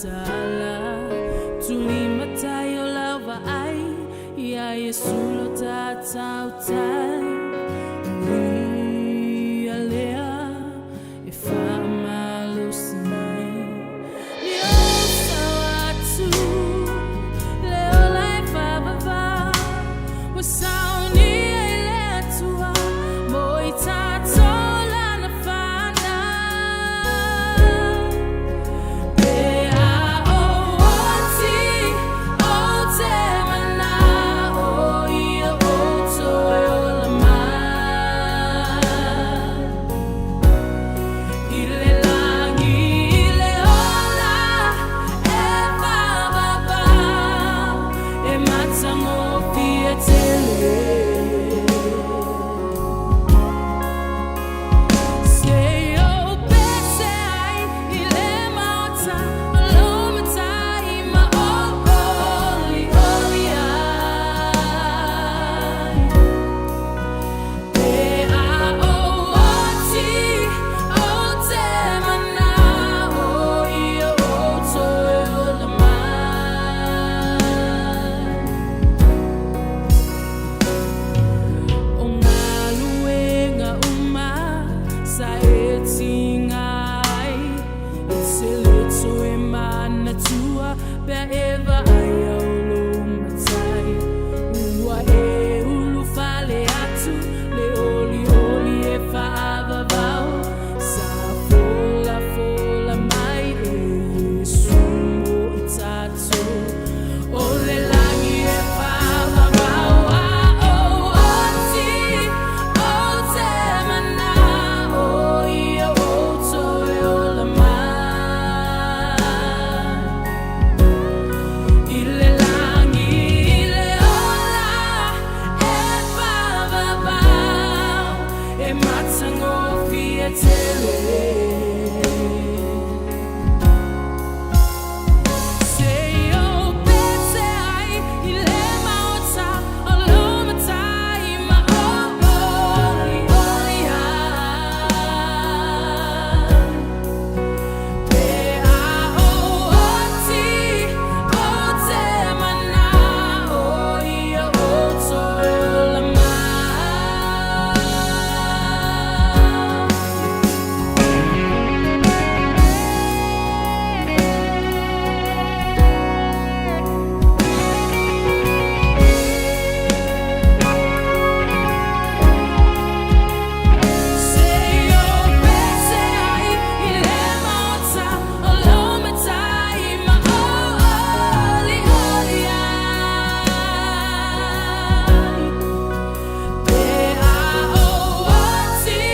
mataala Tulimatai o lau vaai Ia Iesu lo tatau tai O ia lea e faamalosi mai Ni ou sao atu le ola e faavavau Ua saunia i le Atua mo i tatou lana fanau Pe a ou oti ou te manao ia ou toe ola mai I le lagi i le ola e faavavau E matagofie tele Se i ou pese ai i le maota o lou matai ma ou olioli ai Pe a ou oti ou te manao ia ou toe ola mai O galuega uma sa e tiga ai E te le toe manatua pe a e vaai au lou matai Ua e ulufale atu le olioli e faavavau Sa folafola mai e Iesu mo i tatou O le lagi e faavavau a ou oti ou te manao ia ou toe ola mai I le lagi i le ola e faavavau E matagofie tele Se i ou pese ai i le maota o lou matai ma ou olioli ai Pe a ou oti ou te manao ia ou toe ola mai. Se i ou pese ai i le maota o lou matai ma ou olioli ai Pe a ou oti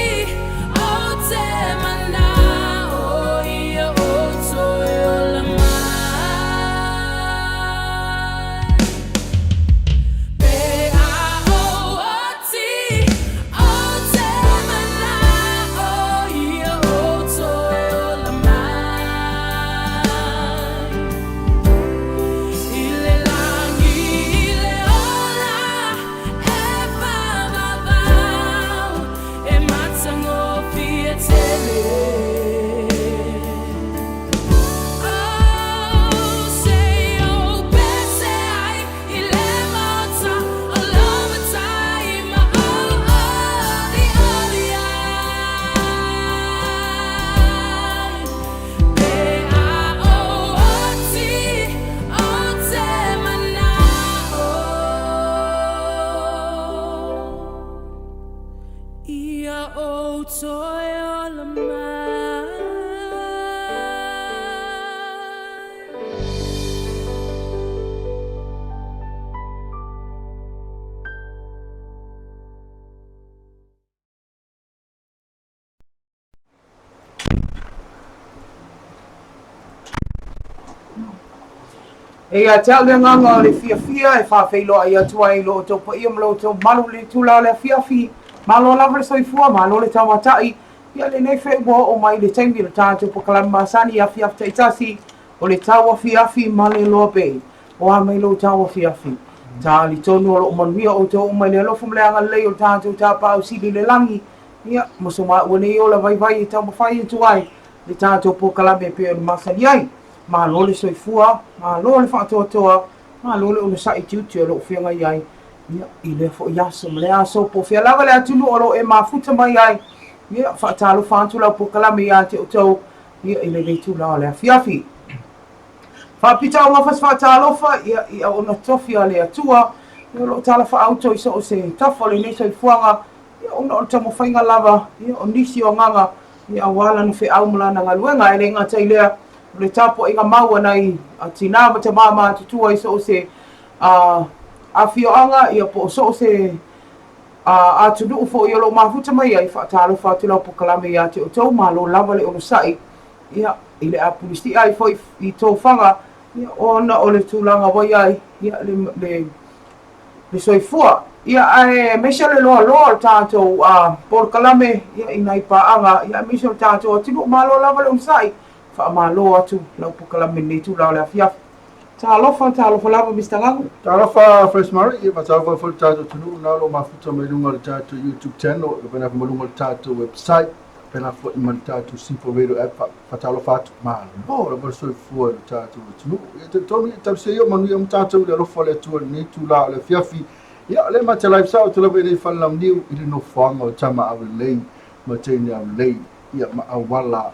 ou te manao ia ou toe ola mai Pe a ou oti ou te manao ia ou toe ola mai I le lagi i le ola e faavavau E matagofie tele Oh, se i ou pese ai i le maota o lou matai ma ou olioli ai Pe a ou oti ou te manao Ia ou toe ola mai. E ia te au le agaga o le fiafia e faafeiloai atu ai i lo outou paia ma lo outou mamalu i le itula o le afiafi. Malo lava le soifua, malo le tauatai. Ia lenei foi ua oo mai i le taimi o le tatou polokalame masani i afiafi taitasi o le tauafiafi ma le Loa Bay. O a mai lou tauafiafi? Talitonu o lo o manuia outou uma i le alofa ma le agalelei o le tatou Tapaau Sili i le lagi. Ia, ma so maua nei ola vaivai e taumafai atu ai le tatou polokalame e pei ona masani ai. Malo le soifua, malo le faatoatoa, malo le onosai tiute o lo o feagai ai, ia, i lea foi aso ma lea aso, po o fea lava le atunuu o lo o e mafuta mai ai, ia, faatalofa atu lau polokalame ia te outou, ia, i lenei itula o le afiafi. Faapitoaugafa se faatalofa, ia, i auauna tofi a le Atua, ia, o lo o talafaauto i so o se tafa o lenei soifuaga, ia, ona o le taumafaiga lava, ia, o nisi o agaga, ia, aua lana feau ma lana galuega. E le gata i lea, o le tapuaiga mau a nai tinā ma tamā matutua i so o se afioaga, ia, po o so o se atunuu foi o lo o mafuta mai ai, faatalofa atu lau polokalame ia te outou, malo lava le onosai, ia, i le apulisia ai foi i tofaga, ia, ona o le tulaga ua i ai, ia, le, le soifua. Ia, ae aemaise o le loaloa o le tatou polokalame ia, i nai paaga, ia, aemaise o le tatou atunuu. Malo lava le onosai, faamalo atu lau polokalame i lenei itula o le afiafi. Talofa, talofa lava Mister Gago. Talofa Fresh Murray, ia faatalofa foi le tatou atunuu na o lo o mafuta mai luga o le tatou YouTube channel, ia faapena foi ma luga o le tatou website, faapena foi ma le tatou Simple Radio app. Faatalofa atu, malo lava le soifua i le tatou atunuu. Ia talitonu, ia talosia ia o manuia uma tatou i le alofa o le Atua i lenei itula o le afiafi. Ia, o lea ma te live sao atu lava i nei fale launiu i le nofoaga o Tama Aulelei ma Teine Aulelei, ia ma auala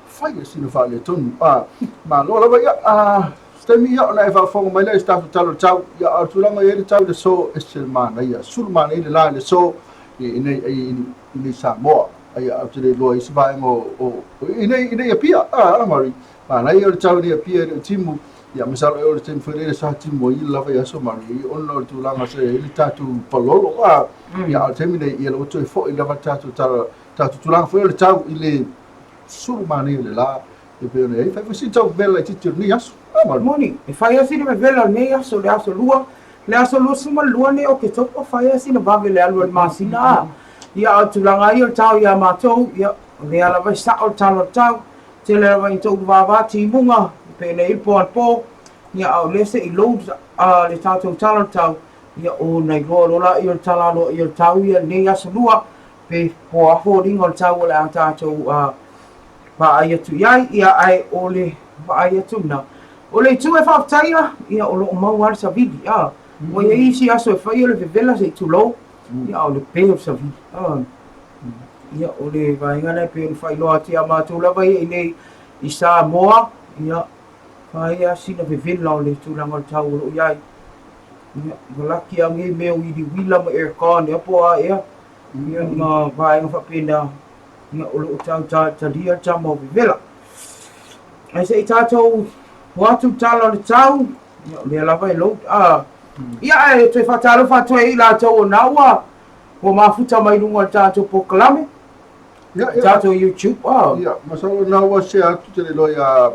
fai a sina faaletonu. A, malo lava, ia, a, se taimi ia ona e faafofoga mai lea i se tatou tala o le tau. Ia, a o le tulaga e i ai le tau i le aso, ese le manaia, sulu manaia le la i le aso i nei, i nei Samoa. Ai a te le iloa i isi vaega o i nei i nei Apia. A, a Mari. Manaia o le tau i nei Apia e le o timu. Ia masalo ea o le taimi foi lea sa timu ai lava i aso Mari ona o le tulaga sa i ai le tatou palolo. A, ia a o le taimi nei ia ua toe foi lava le tatou tala tatou tulaga foi o le tau i le sulu manaia o le la e pei ona i ai. Fai foi sina tau vevela laitiiti o lenei aso. A Mari. Moni, e fai lava sina vevela o lenei aso, le aso lua, le aso 22 nei o Oketopa, fai lava sina vave le alu a le masina a. Ia, a o le tulaga lava ia o le tao ia matou, ia, o lea lava e sao le tala o le tau, tele lava ina tou vavā timuga, pei ona i ai le po anapo, ia, a o lea se i load le tatou tala o le tau, ia, ona iloa loa lea o le tala aloaia o le tau ia i lenei aso lua, pe po o a foliga o le tau o le a tatou vaai atu i ai, ia, ae o le vaai atu lena. O le itu e faafetaia, ia, o lo o maua lava le savili, a, ua i ai isi aso e fai o le vevela se i tulou, Ia, a o le pe o le savili. A, ia, o le vaega lea e pei ona faailoa atu ia matou lava ia i inei i Samoa, ia, fai lava sina vevela o le tulaga o le tau o lo o i ai. Ia, ua laki lava nei mea o wiliwila ma aircon ea po o a ea, ia, ma vaega faapena, ia, o lo o tau talia le tama o vevela. Ae se i tatou o atu le tala o le tau, ia, o lea lava e load, a, Ia, ae toe faatalofa atu ai i latou o na ua ua mafuta mai luga o le tatou polokalame, Ia, ia. tatou YouTube. Oh. Ia, masalo na ua share atu te le iloa ia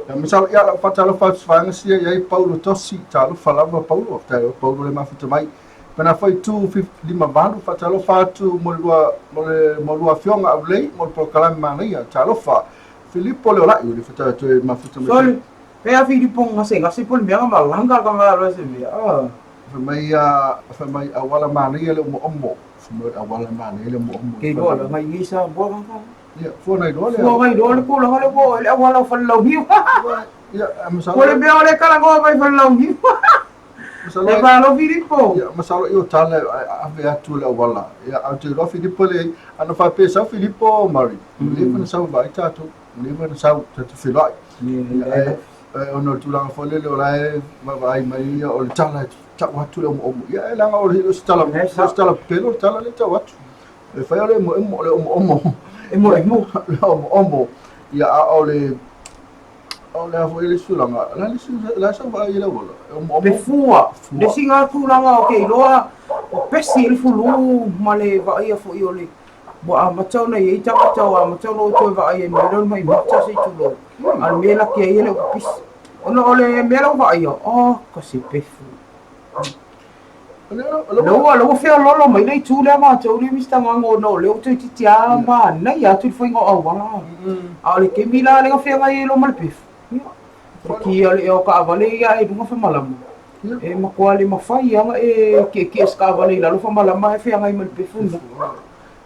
ia masalo ia lau faatalofa atu vaega sia i ai Paulo Tosi, talofa lava Paulo, faafetai lava Paulo le mafuta mai. Pena foi tu 58 faatalofa atu mo le lua mo le mo lua afioga aulei mo le polokalame manaia, talofa. Filipo Leolai, ua le faatalofa toe mafuta mai. Sorry. Pea Filipo gasegase po o le mea na malanga ka malo e se mea. Ah. Fai mai a fai mai auala manaia le omoomo. Fai mai auala manaia le omoomo. Ke iloa la ngai i Samoa ka ka. Ia, fua nai loa le. Fua ngai loa le tulaga le ua le auala o Falelauniu. Ia, masalo. Po o le mea o le talanoa mai Falelauniu. Masalo. E malo Filipo. Ia, masalo i o tala ave atu le auala. Ia, a te iloa Filipo le ana faapea sau Filipo Mari. Le fa na sau vaai tatou. Leva na sau tatou feiloai. Ae ona o le tulaga foi lele o la e vaavaai mai ia o le tala e tau atu le omoomo. Ia e leaga o le se tala, se tala pepelo le tala lea e tau atu. E fai o le emoemo, o le omoomo. Emoemo. Le omoomo. Ia a o le o le a foi le isi tulaga, la le isi la sau vaai i le auala, e omoomo. Pe fua, le isi na tulaga o ke iloa, o pesi ai le fulu ma le vaaia foi o le Ua amata ona i ai tagata, ua amata ona ou toe vaai ai mai lea o le maimata se i tulou. A o le mea e laki ai e le o pipisi. Ona o le mea la ua vaaia, oh, ka se pefu. Lea ua, lea ua feoloolo mai le itu lea matou le Mister Gago ona o lea ua toeitiiti lava manaia atu le faiga o auala. A o le taimi la lea na feagai ai loa ma le pefu, ia, o le kia o le ea o taavale ia ae i luga famalama. E matua le mafai lava ona e tietie se taavale i lalo famalama ae feagai ma le pefu lena.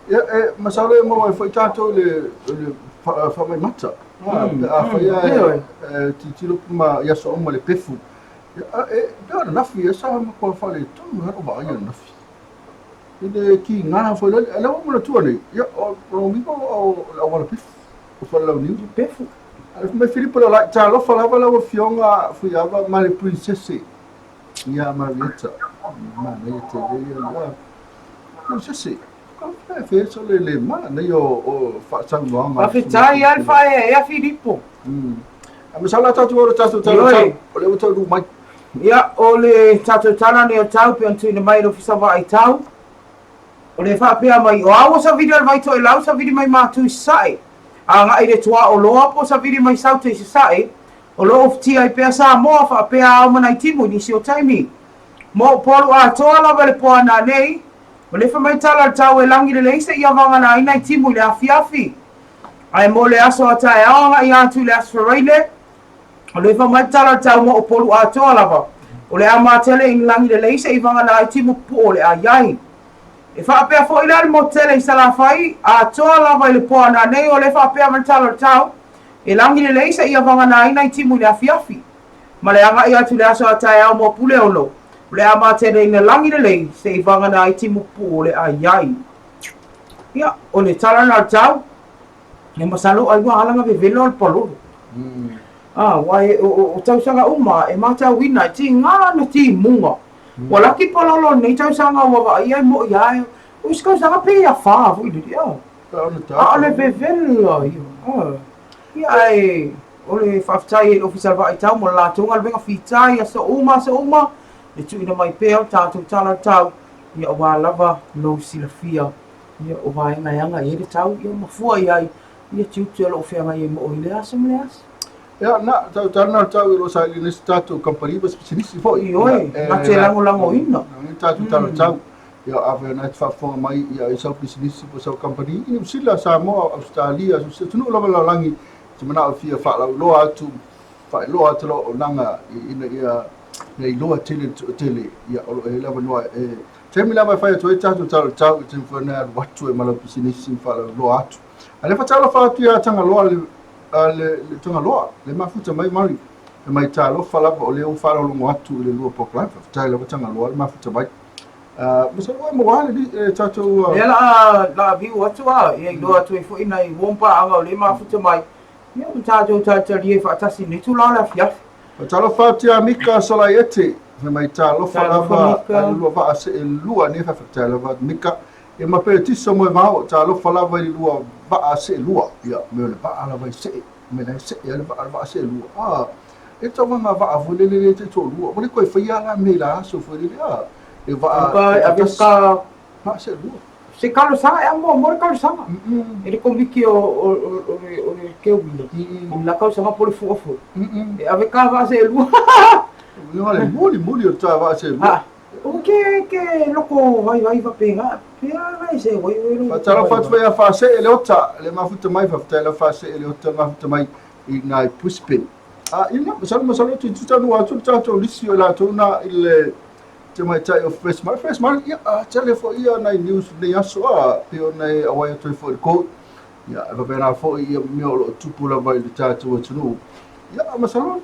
Ia, e masalo e maua ai foi tatou i le, le faamaimata. Pe afai lava e tilotilo ma i aso uma le pefu, e pei o ananafi ea sa matua faaletonu ai lou vaai ananafi. I le kiga foi lele, a o lea ua ou manatua nei, ia, o lona uiga o le auala pefu, o Falelauniu. Pefu. Ae fai mai Filipo Leolai, Talofa lava lau Afioga Fuiava ma le Prinsese ia Marieta. Manaia tele ia le Prinsese. Fe so le le manaia o faasaunoaga. Faafetai lava le faaeaea Filipo. A masalo a tatou o le tatou tala tau, o lea ua taunuu mai. Ia, o le tatou tala nei o tau pei ona tuuina mai e le Ofisa Vaai Tau, o le faapea mai, o a ua savili o le Vaitoelau, savili mai Matu i Sasae, agai i le Tuaoloa po o savili mai Saute i Sasae, o lo o ofutia ai pea Samoa faapea ao ma nai timu i nisi o taimi. Mo Upolu atoa lava i le po a nanei, o le fai mai tala o le tau e lagi lelei seia vagana ai nai timu i le afiafi. Ae mo le aso a taeao agai atu i le Aso Faraile, o le fai mai tala o le tau mo Upolu atoa lava, o le a matele i lagi lelei seia vagana ai timu pupuu o le a i ai. E faapea foi la le motu tele i Salafai, atoa lava i le po a nanei o le faapea mai tala o le tau, e lagi lelei seia vagana ai nai timu i le afiafi. Ma le agai atu i le aso a taeao mo Puleono, o le a matele ina lagi lelei seia vagana ai timu pupuu o le a i ai. Ia, o le tala lena o le tau, e masalo ai ua ala ona vevela o le palolo. Ah, aua o tausaga uma e matauina e tiga ona timuga. Ua laki palolo o lenei tausaga ua vaaia e moi lava, o isi tausaga pei e afa foi lele, a. A o le vevela ia. Ia ae o le faafetai ai i le Ofisa o le Vaai Tau mo le latou galuega fita i aso uma aso uma, le tuuina mai pea o le tatou tala o le tau, ia aua lava lou silafia ia o vaega e agai ai le tau, ia ma fua i ai ia tiute o lo o feagai ai ma oe i lea aso ma lea aso. Ia, na, tau tala na tau i lo saili nei se tatou kamupani ma se pisinisi foi. Ioe, na te lagolagoina. Ia, tatou tala tau. Ia, afai na te faafofoga mai ia i sau pisinisi po o sau kamupani i Niu Sila, Samoa, Ausetalia, so o se atunuu lava lalolagi, te manao e fia faalauiloa atu, faailoa atu lau auaunaga ina ia ina iloa tele le toatele, ia o lo o i ai le avanoa e taimi lava e fai atu ai tatou tala tau i taimi foi na e alu atu ai ma lau pisinisi ma faalauiloa atu. A lea faatalofa atu ia Tagaloa le le le Tagaloa, le mafuta mai Mari, e mai talofa lava o lea ua faalogologo atu i le lua program. Faafetai lava Tagaloa le mafuta mai. Masalo ua maua le tatou Lea la a viu atu a, ia iloa atu ai foi nai uo ma paaga o lea e mafuta mai, ia ma tatou talitalie faatasi i lenei itula o le afiafi. Talofa atu ia Mika Solaiete, fai mai talofa lava a le lua vaa seelua nei faafetai lava Mika. Ia ma Peretisa Moevao, talofa lava i le lua vaa seelua. Ia mea o le vaa lava e see, mea la e see ai le vaa, le vaa seelua. Ah, e tau nga vaa foi lele le taitoalua. Ua le toe faia la mea i la aso foi lele ah. E vaa Ave ka vaa seelua. Se talosaga e amo mo le talosaga. E le komiti o le keuila. I la talosaga po o le fua foi. E ave ka vaa seelua. Le muli muli o le ta vaa seelua. O ke ke loko vaivai faapena, pe a la e se oi oi lo. Faatalofa atu foi ia Faasee Leota, le mafuta mai, faafetai lava Faasee Leota le mafuta mai i ina i Brisbane. A, ia, masalo, masalo toeitiiti taunuu atu le tatou lisi o i latou na i le tamaitai o Fresh Mari. Fresh Mari, ia, a tele foi ia nai news i lenei aso, a, pei ona e auai atu ai foi i le court. Ia, e faapena foi ia mea o lo o tupu lava i le tatou atunuu. Ia, masalo,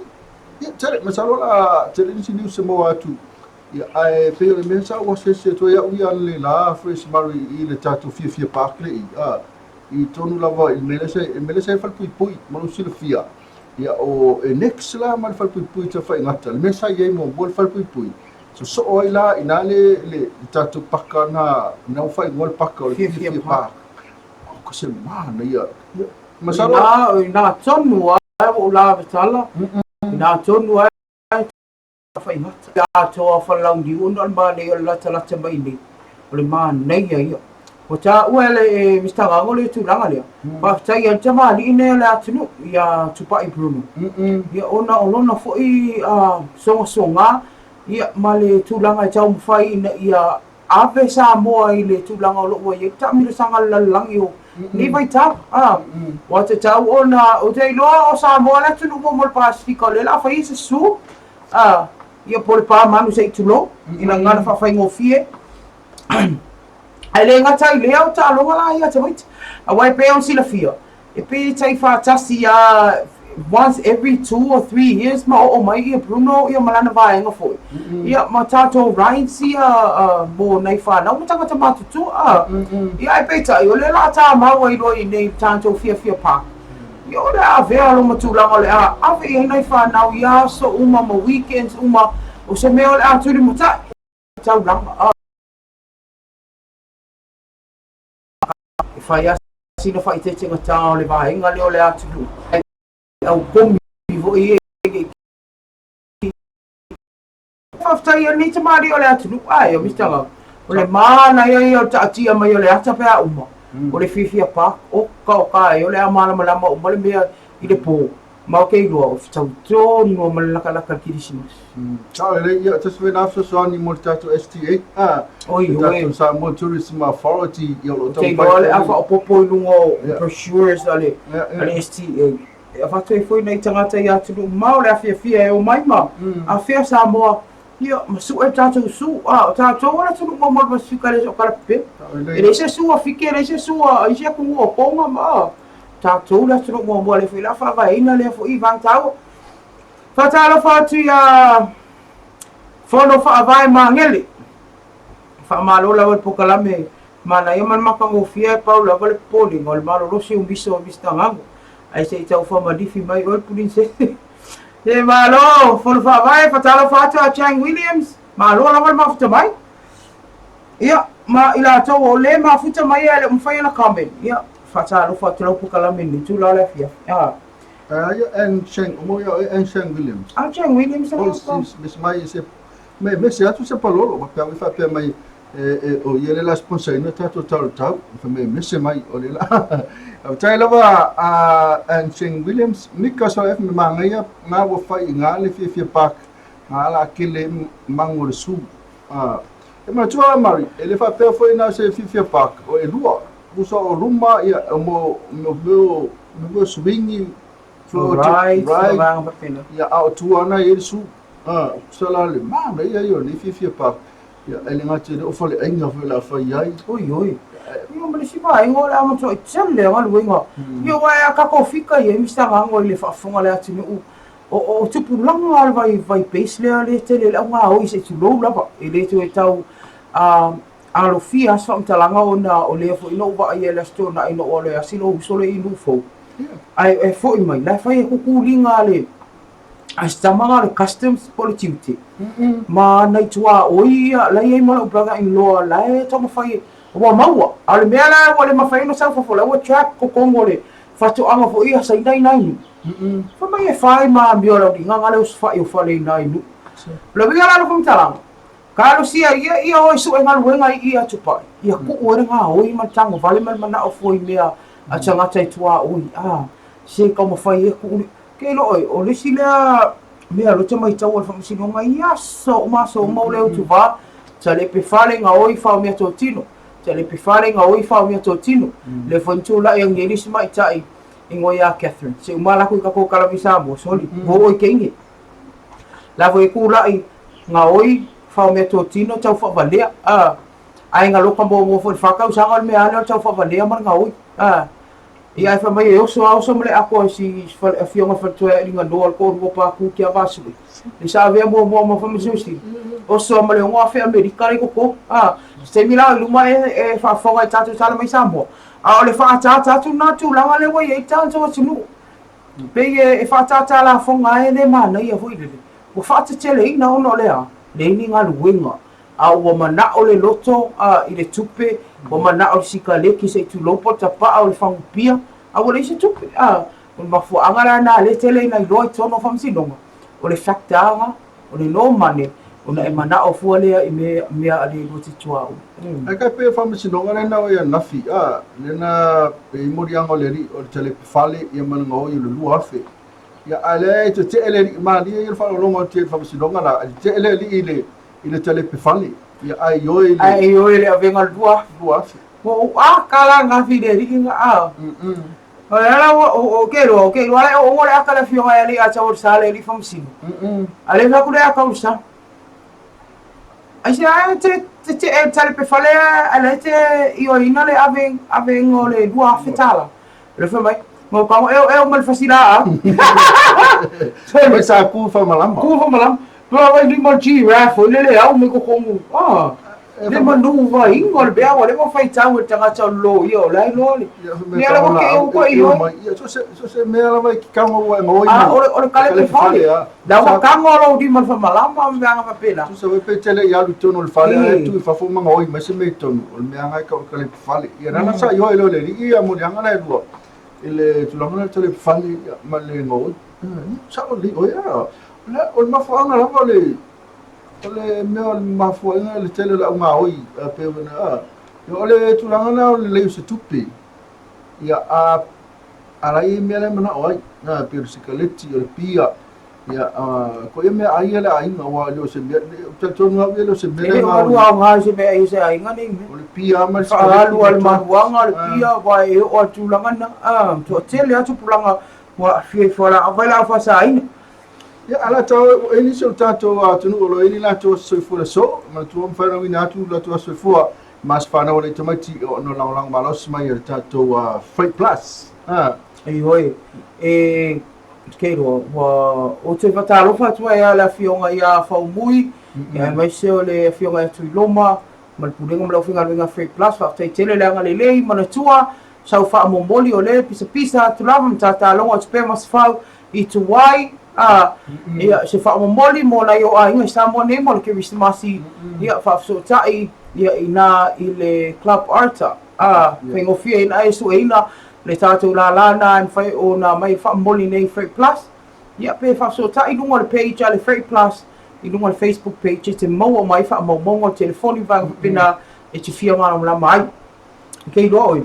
ia, tele, masalo la, tele nisi news e maua atu. Ia, ae pei o le mea sa ou asiasi atu ai au ia analeila, Fresh Mari, i le tatou Fiafia Park lea i, a, i tonu lava i le mea lea sa, le mea lea sa i ai le falepuipui, ma lou silafia. Ia, o Annex la ma le falepuipui Tafaigata, le mea sa i ai muamua le falepuipui, sosoo ai la i ina le, le, le tatou paka na, na ua faaigoa le paka o le Fiafia Park. O se manaia. Ia, masalo. O ina tonu lava ua ou lavetala, ina tonu lava Faigata atoa Falelauniu ona o le manaia o le latalata mai nei, o le manaia ia. Ua taua e le Mister Gago le tulaga lea. Faafetai ai le tamalii nei o le atunuu ia Tupai Bruno. Ia ona o lona foi sogasoga ia ma le tulaga e taumafai ina ia ave Samoa i le tulaga o lo o ua i ai taamilosaga a le lalolagi o lenei vaitau. Ua tatau ona, ou te iloa o Samoa le atunuu muamua o le Pasefika o lea o le a fai ai se su A, ia po o le pa manu se i tulou, i gagana faafaigofie. Ae le gata i lea o taaloga la ia a tamaiti. Aua e pei ona silafia, E pei e tai faatasi a once every 2 or 3 years ma oo mai ia Bruno ia ma lana vaega foi. Ia ma tatou rides ia mo nai fanau ma tagata matutua. Ia ae peitai o lea la a tamau ai loa i nei tatou fiafia park. Ia o le a avea loma tulaga o le a ave i ai nai fanau i aso uma ma weekends uma o se mea o le a tulimatai taulaga. E fai lava sina faaeteetegatā o le vaega lea o le atunuu, ai au komi foi ia i Faafetai e lenei tamalii o le atunuu, ae o Mister Gau, o le manaia ia o le taatia mai o le ata pe a uma, o le fiafia park, oka oka ai, o le a malamalama uma le mea i le po. Ma ou te iloa, o fetaui tonu lava ma le lakalaka i le Kerisimasi. Sao lelei, ia, tasi foi lena fesoasoani mo le tatou STA, a, Oi, le oi. tatou Samoa Tourism Authority, ia, o lo o Ou te taumafai iloa o le a foi. faaopoopo i luga o brochures a le, a le STA. E avatu ai foi nai tagata i atunuu mamao o le a fiafia e omai ma afea Samoa, ia, ma sue le tatou su. A, o tatou o le atunuu muamua o le Pasefika e le o kalapepelo. E leai se su a Fiti, e leai se su a isi atunuu o Tonga ma, a, tatou le atunuu muamua lea foi la faavaeina lea foi vaega taua. Faatalofa atu ia Fono Faavae Magele. Faamalo lava le polokalame manaia ma le matagofie ae pau lava le popolega o le malolosi o miso o Mister Gago. Ae se i tau faamalifi mai oe le Puninsese. Se malo Fono Faavae, faatalofa atu a Chang Williams. Malo lava le mafuta mai. Ia, ma i latou o le mafuta mai ae le o mafai ona comment, ia, faatalofa atu lau polokalame i lenei itula o le afiafi. A. A ia Ann Chang, o mo ia oe Ann Chang Williams. A Chang Williams Paul Smith mai se me me se atu se palolo ma pea faapea mai e o ia le la sponsor ina tatou tau tau fa me me se mai o le la. Faafetai lava a Ann Chang Williams Mika so F me mangaia ngā ua fai i ngā le fiafia park ngā la kele mango le su. A, e manatua Mari, e le faapea foi na o se fiafia park, o elua, pusa o luma, ia, o mo, mo mea, mo mea swingi, float, Right, ride, vaega faapena. ia, a o tua ana i ai le su. A, pusa la le manaia ia o lenei fiafia park. Ia, e le gata i lea o faleaiga foi o le a fai ai. Oi, oi. Ia, ma le isi vaega o le a matuai tele a galuega. Ia, aua e a tatou fika i ai Mister Gago i le faafofoga a le atunuu O tupulaga le vai vai base lea lea tele i le augaoi se i tulou lava e le toe tau alofia se faamatalaga ona o lea foi na ou vaai ai i le Aso Toonai na ou alu e asi lou uso lea i Nuu Fou ae e foi mai la e fai ai kukuliga a le a si tama na o le customs po o le tiute ma nai tuaoi ia la e i ai ma lou brother in law la e taumafai ua maua a o le mea la ua le mafai ona sau fafo la ua trap totonu o le faatoaga foi a Saina i nai nuu. Fai mai e fai ma amio le auligaga le osofai o fale i nai nuu. O le uiga la o le faamatalaga, talosia ia ia o e sue galuega i i atu pai, ia kuu ai le gaoi ma le tagovale ma le manao fua i mea a tagata i tuaoi, a, se taumafai e kuu le, ke iloa oe, o le isi lea mea lote maitau o le faamasinoga i aso uma aso uma o le utuvā, talepe fale gaoi faomeatotino, talepe fale gaoi faomeatotino, lea foi na tulai ai nei le isi ma'itai ingoa ia Catherine. Se uma la kui kako kala mi Samoa, soli, mo oi ke inge. La foi kula'i nga oi whao mea tō tino tau whawalea. A, ai nga loka mo mo foi whakau sanga o le mea ale o tau whawalea ma nga oi. A, i ai wha mai e oso a oso male ako si afionga whatoe i nga noa ko rua pa ku kia vasui. Le sa avea mua mua ma whamasi usi. Oso a male ongo awhi Amerika le koko. A, se mi la luma e, e whawhonga i tātou tala mai Samoa. A o le faaataata atu lena tulaga lea ua i ai tatou atunuu. Pei e faaataata lafoga ai le manaia foi lele, ua faateteleina ona o le a? Leai ni galuega, a ua manao le loto i le tupe, ua manao le sikaleki se i tulou po o le tapaa o le fagupia, a ua leai se tupe. A o le mafuaaga la lena lea e tele ina iloa i totonu o faamasinoga, o le factor lena. O le no money, ona e manao fua lea i mea a le lua te tuaoi. Ae kai pei o faamasinoga lena o ia Nafi, a, lena e i moliaga o le alii o le talepe fale ia ma le gaoi o le 2000. Ia, a lea e tetee le alii malie ia le faalogologo atu i le faamasinoga la, e tetee le alii i le, i le talepe fale, ia, ae ioe i le. Ae ioe i le avega o le 2000. 2000. Ua ou aka la Nafi i le alii na, a. O le ala ua, o, o ke iloa, o ke iloa la e oo le aka le afioga e alii a tau o le sa le alii faamasino. A le fai atu le aka o le sa. Aisea e te, te, te, e talepe fale a, a le te ioeina le ave, avega o le 2000 tala. O le fai mai, Ma ka e e ma le fasilaau. Mai sa ku faamalama. Ku faamalama. Tua vai lima o le giraffe foi lele au mai totonu. Ah. Le manu vaaiga o le mea ua leva ona faitau e le tagata o le loia o la e iloa le mea lava ke eu koe i oi. Ia so se so se mea lava i ke kago ua e gaoi. Ah, o le kalepe fale. La ua kago lou lima i le faamalama ma mea faapena. Tusa foi pe tele i alu i totonu o le fale ae tu i fafo ma gaoi mai se mea i totonu o le mea lava e tau o le kalepe fale. Ia lana sa ioe loa le alii ia moliaga la e lua i le tulaga lea o le kalepe fale ma le gaoi. Sao lelei oe a. O le mafuaaga lava o le O le mea o le mafuaiga le tele o le au gaoi a pei ona a o le tulaga lena o le lelei o se tupe ia a a la i mea la e manao ai a pei o le sikaleti o le pia ia a ko ia mea ai a le aiga aua e le o se mea ou te talitonu au ia e le o se mea E le o alu aoga i se mea i se aiga nei mea. O le pia ma le sikaleti. Faaalu a le manuaga o le pia aua e oo a le tulaga lena a toatele a tupulaga ua aafia i fualaau vailaau faasaina. Ia, a la tau, e nisi o le tatou atunuu o lo o i ai ni latou aso soifua i le aso, e manatua mafai ona auina atu lo latou aso soifua ma aso fanau a nai tamaiti ona o lagolago malosi mai a le tatou Freight Plus. Ioe, e ke iloa, ua ou toe faatalofa atu ai lava i le Afioga ia Faumui, aemaise o le Afioga ia Tuiloma, ma le Pulega ma le Aufaigaluega a Freight Plus. Faafetai tele le agalelei, manatua sau faamomoli o lea e pisapisa atu lava ma tatalogo atu pea Masefau i tuai, a, ia, se faamomoli mo nai ou aiga i Samoa nei mo le Kerisimasi, ia, faafesootai, ia, inā i le Club Arta, a, faigofie ina e sueina le tatou lālā lena e mafai ona aumai e faamomoli nei i Freight Plus, ia, pe faafesootai i luga o le page a le Freight Plus, i luga o le Facebook page e te maua uma ai faamaumauga o le telefoni ma vaega faapena e te fia malamalama ai. Ke iloa oe,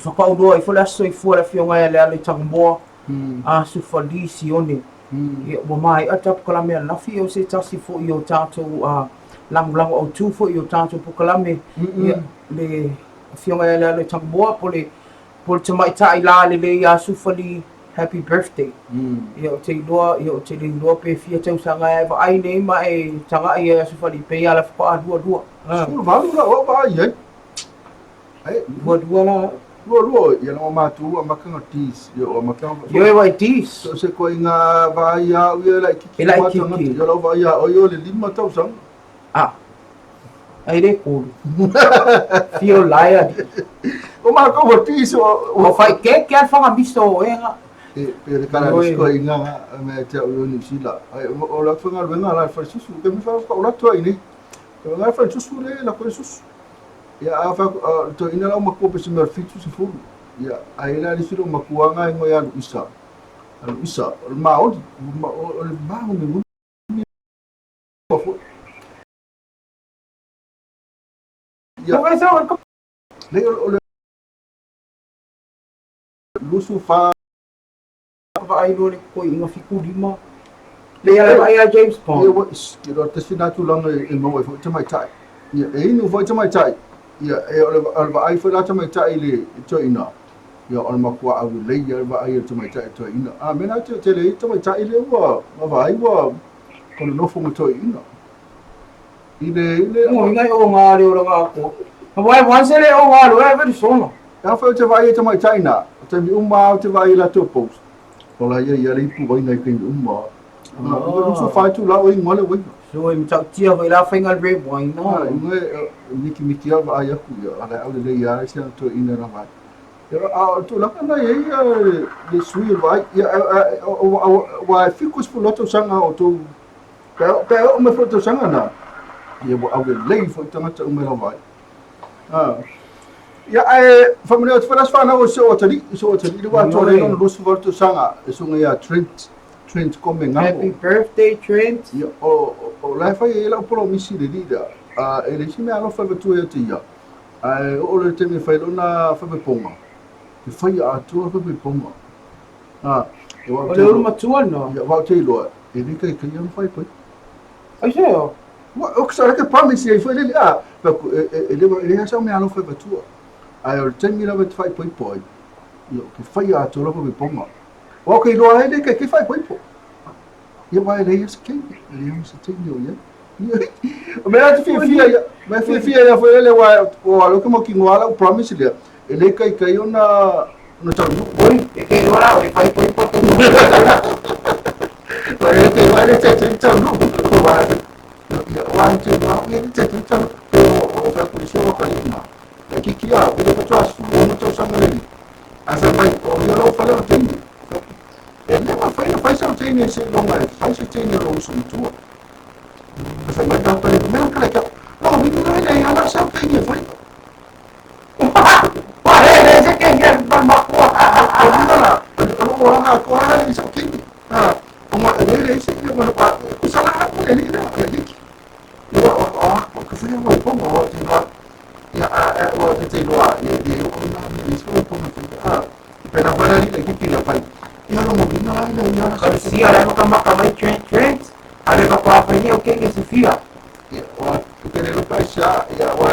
whakaurua ifo le aso soifua le afioga ia Leala i Tangamoa, a Sufali Sione. Ia, ua maea ta pokalame ananafi, o se tasi foi o tatou lagolago autu foi o tatou pokalame, ia, le afioga ia Leala i Tangamoa, po le, po le tamaitai lalelei ia Sufali, happy birthday. Ia, ou te iloa, ia, ou te le iloa pe fia tausaga e vaai nei ma e taga'i ai ia Sufali, pei lava la faatoa lualua. 18 la au vaai ai. Ai, lualua la. Lualua, ia la matou amataga dis, ia o amataga. Ioe wai dis. So se koiga vaai au ia laitiiti. E laitiiti. Ia lau vaai ia oi o le 5 tausaga. Ah. Ai le kolu. Fio lai ali. O matou ua dis o. Ua fai keke a le whangamiso o ega. E, pe le kala le sikoa inga me te au i New Zealand. Ai, o la whangaluenga la whare susu. Ke me wha o la tua i nei. Nga whare susu le, la koe susu. Ia, a wha, a, to ina lau makua pe se mea 70. Ia, a ila le silo makua nga ingo ia Luisa. A Luisa, o le maoli, o le maoli ngumi foi. Ia, le o le lusu fa Vaai loa le koiina 75. Lea la vaai a James Bond. Ia, ua, ia, o le tasi lena tulaga e maua ai foi tamaitai. Ia, e inu foi tamaitai. Ia, e, o le, o le vaai foi la tamaitai i le toeaina. Ia, o le matua aulelei lava le vaai a le tamaitai i le toeaina. A mea la te tele ai tamaitai lea ua, ua vaai ua o le nofo ma toeaina. I le, i le... Mo inga i o ngā reo ranga ako. Wai once le o ngā reo e very sona. E afai ou te vaai i tamaitai na, o taimi uma lava ou te vaai i latou post, o la ia ia le ipu vaina i taimi uma. Ah. Ua lusu whai tu la o ingoa le waina. So e matautia foi la whainga le red wine. Ah, ingoa e mikimiki au vaai aku ia, ala au le lei ia se to ina na vai. Ia a tu la na ia ia le sui o vai ia wa 70 tausaga o tou pe o me fo tausaga na. Ia ua aulelei foi tagata uma i lau vaai. Ah. Ia, ae faamanuia atu foi le aso fanau o si ou atalii, si ou atalii le ua atoa nei lona 28 tausaga e susuga ia Trent, Trent Kome Ngamo. Happy birthday Trent. Ia, o, o la e fai ai lau polomisi i le alii lea, e leai se mea alofa e avatua ia te ia, ae oo loa i le taimi e fai ai lona faipaipoga, e faia atoa le faipaipoga. Ah, ia, O le ulu matua lena. Ia, aua ou te iloa, e le taitaia ona faipaipo. Aisea? O sa ke promise ai foi lele a pa ku e e le e le sa me alofa e vatua. Ae o le taimi lava e te faaipoipo ai. Ia o ke whai atoa lava faipaipoga. O ke iloa ai le ke ke faaipoipo. Ia wa e leai se taimi, e leai se taimi o ia. O mea te fiafia ia, mea fiafia ia foi lele wa o alo ke mo ki ngoa lau promise lea. E le kaikai ona ona taunuu. Oi, e ke iloa la oe, faaipoipo atu. Ua te iloa le te te taunuu, ua ua te iloa le te te taunuu, pe o fai atu i se ua kalima. E kiki a, pe le faatoa 16 tausaga le alii. Ae fai mai, o ia lou fale o le teine. E le mafai ona fai sau teine seiloga e fai se teine o lou uso matua. Ae fai mai le tagata lea, mea kala kia, no, ni nai nei ala sau teine e fai. Ua le le se teine ma makua. O luna la, o lou olaga atoa lea i sau teine. Ona e le leai se mea ma kusa la atu le alii lea, le alii. Ia, o, o, o, ka fai au e ponga, o, te iloa, ia, a, a, o, te te iloa, ia, ia, o, na, ia, ia, o, ponga, a, pena fai la alii, le kiki le fai. Ia, lo molina la, ia, ia, la, Kalusia la makamaka mai Trent Trent. Ale ka kwa fai nei o keke sifia. Ia, o, te le lupa isa, ia, o,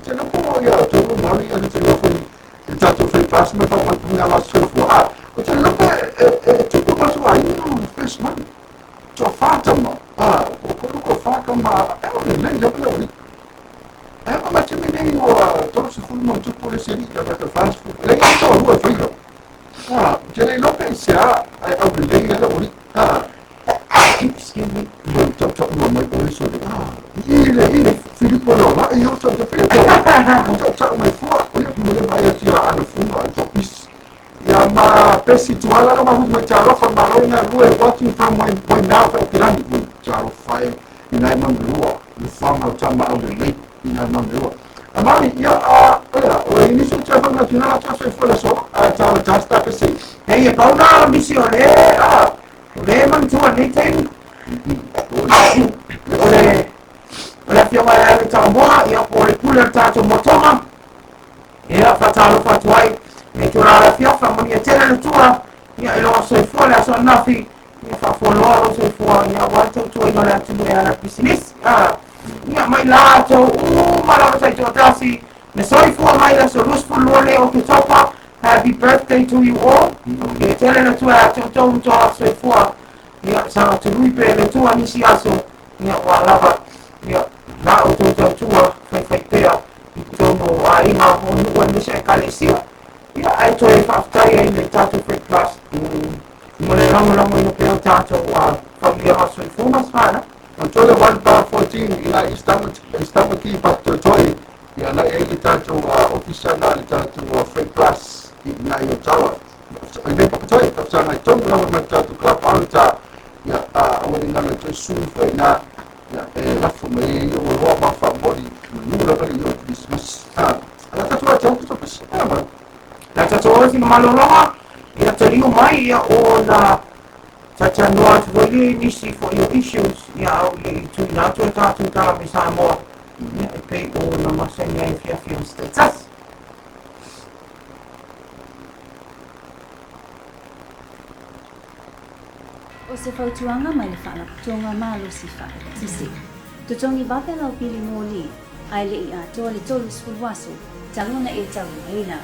te le po, ia, te lu mari, ia, te lu foi, te tatou fai pas, me fa mai punga la soifua. A, o te lupa e, e, tupu masu ai, no, fresh money. To fa tama, a, o ko ko fa kama, e o le le le le E ma ma te mene o tolu se fulu mo tupu le seli, ka ka fa le i to rua fai lo. A, te le lope se a, ai au le le le ori. A, Excuse me. mo tau tau mo mai o so le. A, i le i le Filipo lo la i o tau te Filipo. Tau tau mai fua, o ia mo le mai ati a ana funga to pis. Ia ma pesi tuala lo ma hu mai talofa ma lo nga lue watching from my my now fa pirani. Talofa e ina ma lua, le fanga o tama au le le ina ma lua. Amari ia a ia o inicio te fa nacional ta fe fue so a ta ta sta pesi. Hei, e pau nā misi o le, a, o le manatua nei taimi. O le, o le afioga ia le Taumoa, ia po o le pule o le tatou motoga. Ia, faatalofa atu ai. E tulaga le afiafi, faamanuia tele le Atua. Ia, i loga soifua le aso ananafi. Ia, faafualoa lou soifua, ia, aua le tautuaina o le atunuu e ala i pisinisi. A, ia, mai latou uma lava taitoatasi. Na soifua mai le aso 22 lea o Oketopa. Happy birthday to you all. Faamanuia tele le Atua ia te outou ma toa soifua. Ia, saga tului pea le Atua nisi aso. Ia, ua lava. Ia, la outou tautua faifaipea i totonu o aiga o nuu aemaise ekalesia. Ia, ae toe faafetai ai i le tatou Freight Plus mo le lagolagoina pea o tatou faamanuiaga soifua ma se O tole 1 pa 14 ina i Stamati pa toi ia na e le tatou ofisa na le tatou Freight Plus i na i Ottawa. I nei papatoi, ka whasanga i tonu lava ma le tatou club alta ia a o le ngalo toi su fai na ia e lafo mai e o roa ma fa moli manu lava le yo Christmas. Ah, ala tatou a tau to pesi. Ah, ma. La tatou oo i fina ia taliu mai ia o na talanoa atu foi lea i nisi foi o issues ia au le i tuuina atu e tatou tala mai Samoa ia e pei o na masani ai afiafi o se taitasi. O se fautuaga mai le Faalapotopotoga Malosi Faaeletise. Totogi vave lau pili moli, ae le i atoa le 30 aso talu ona e taulimaina.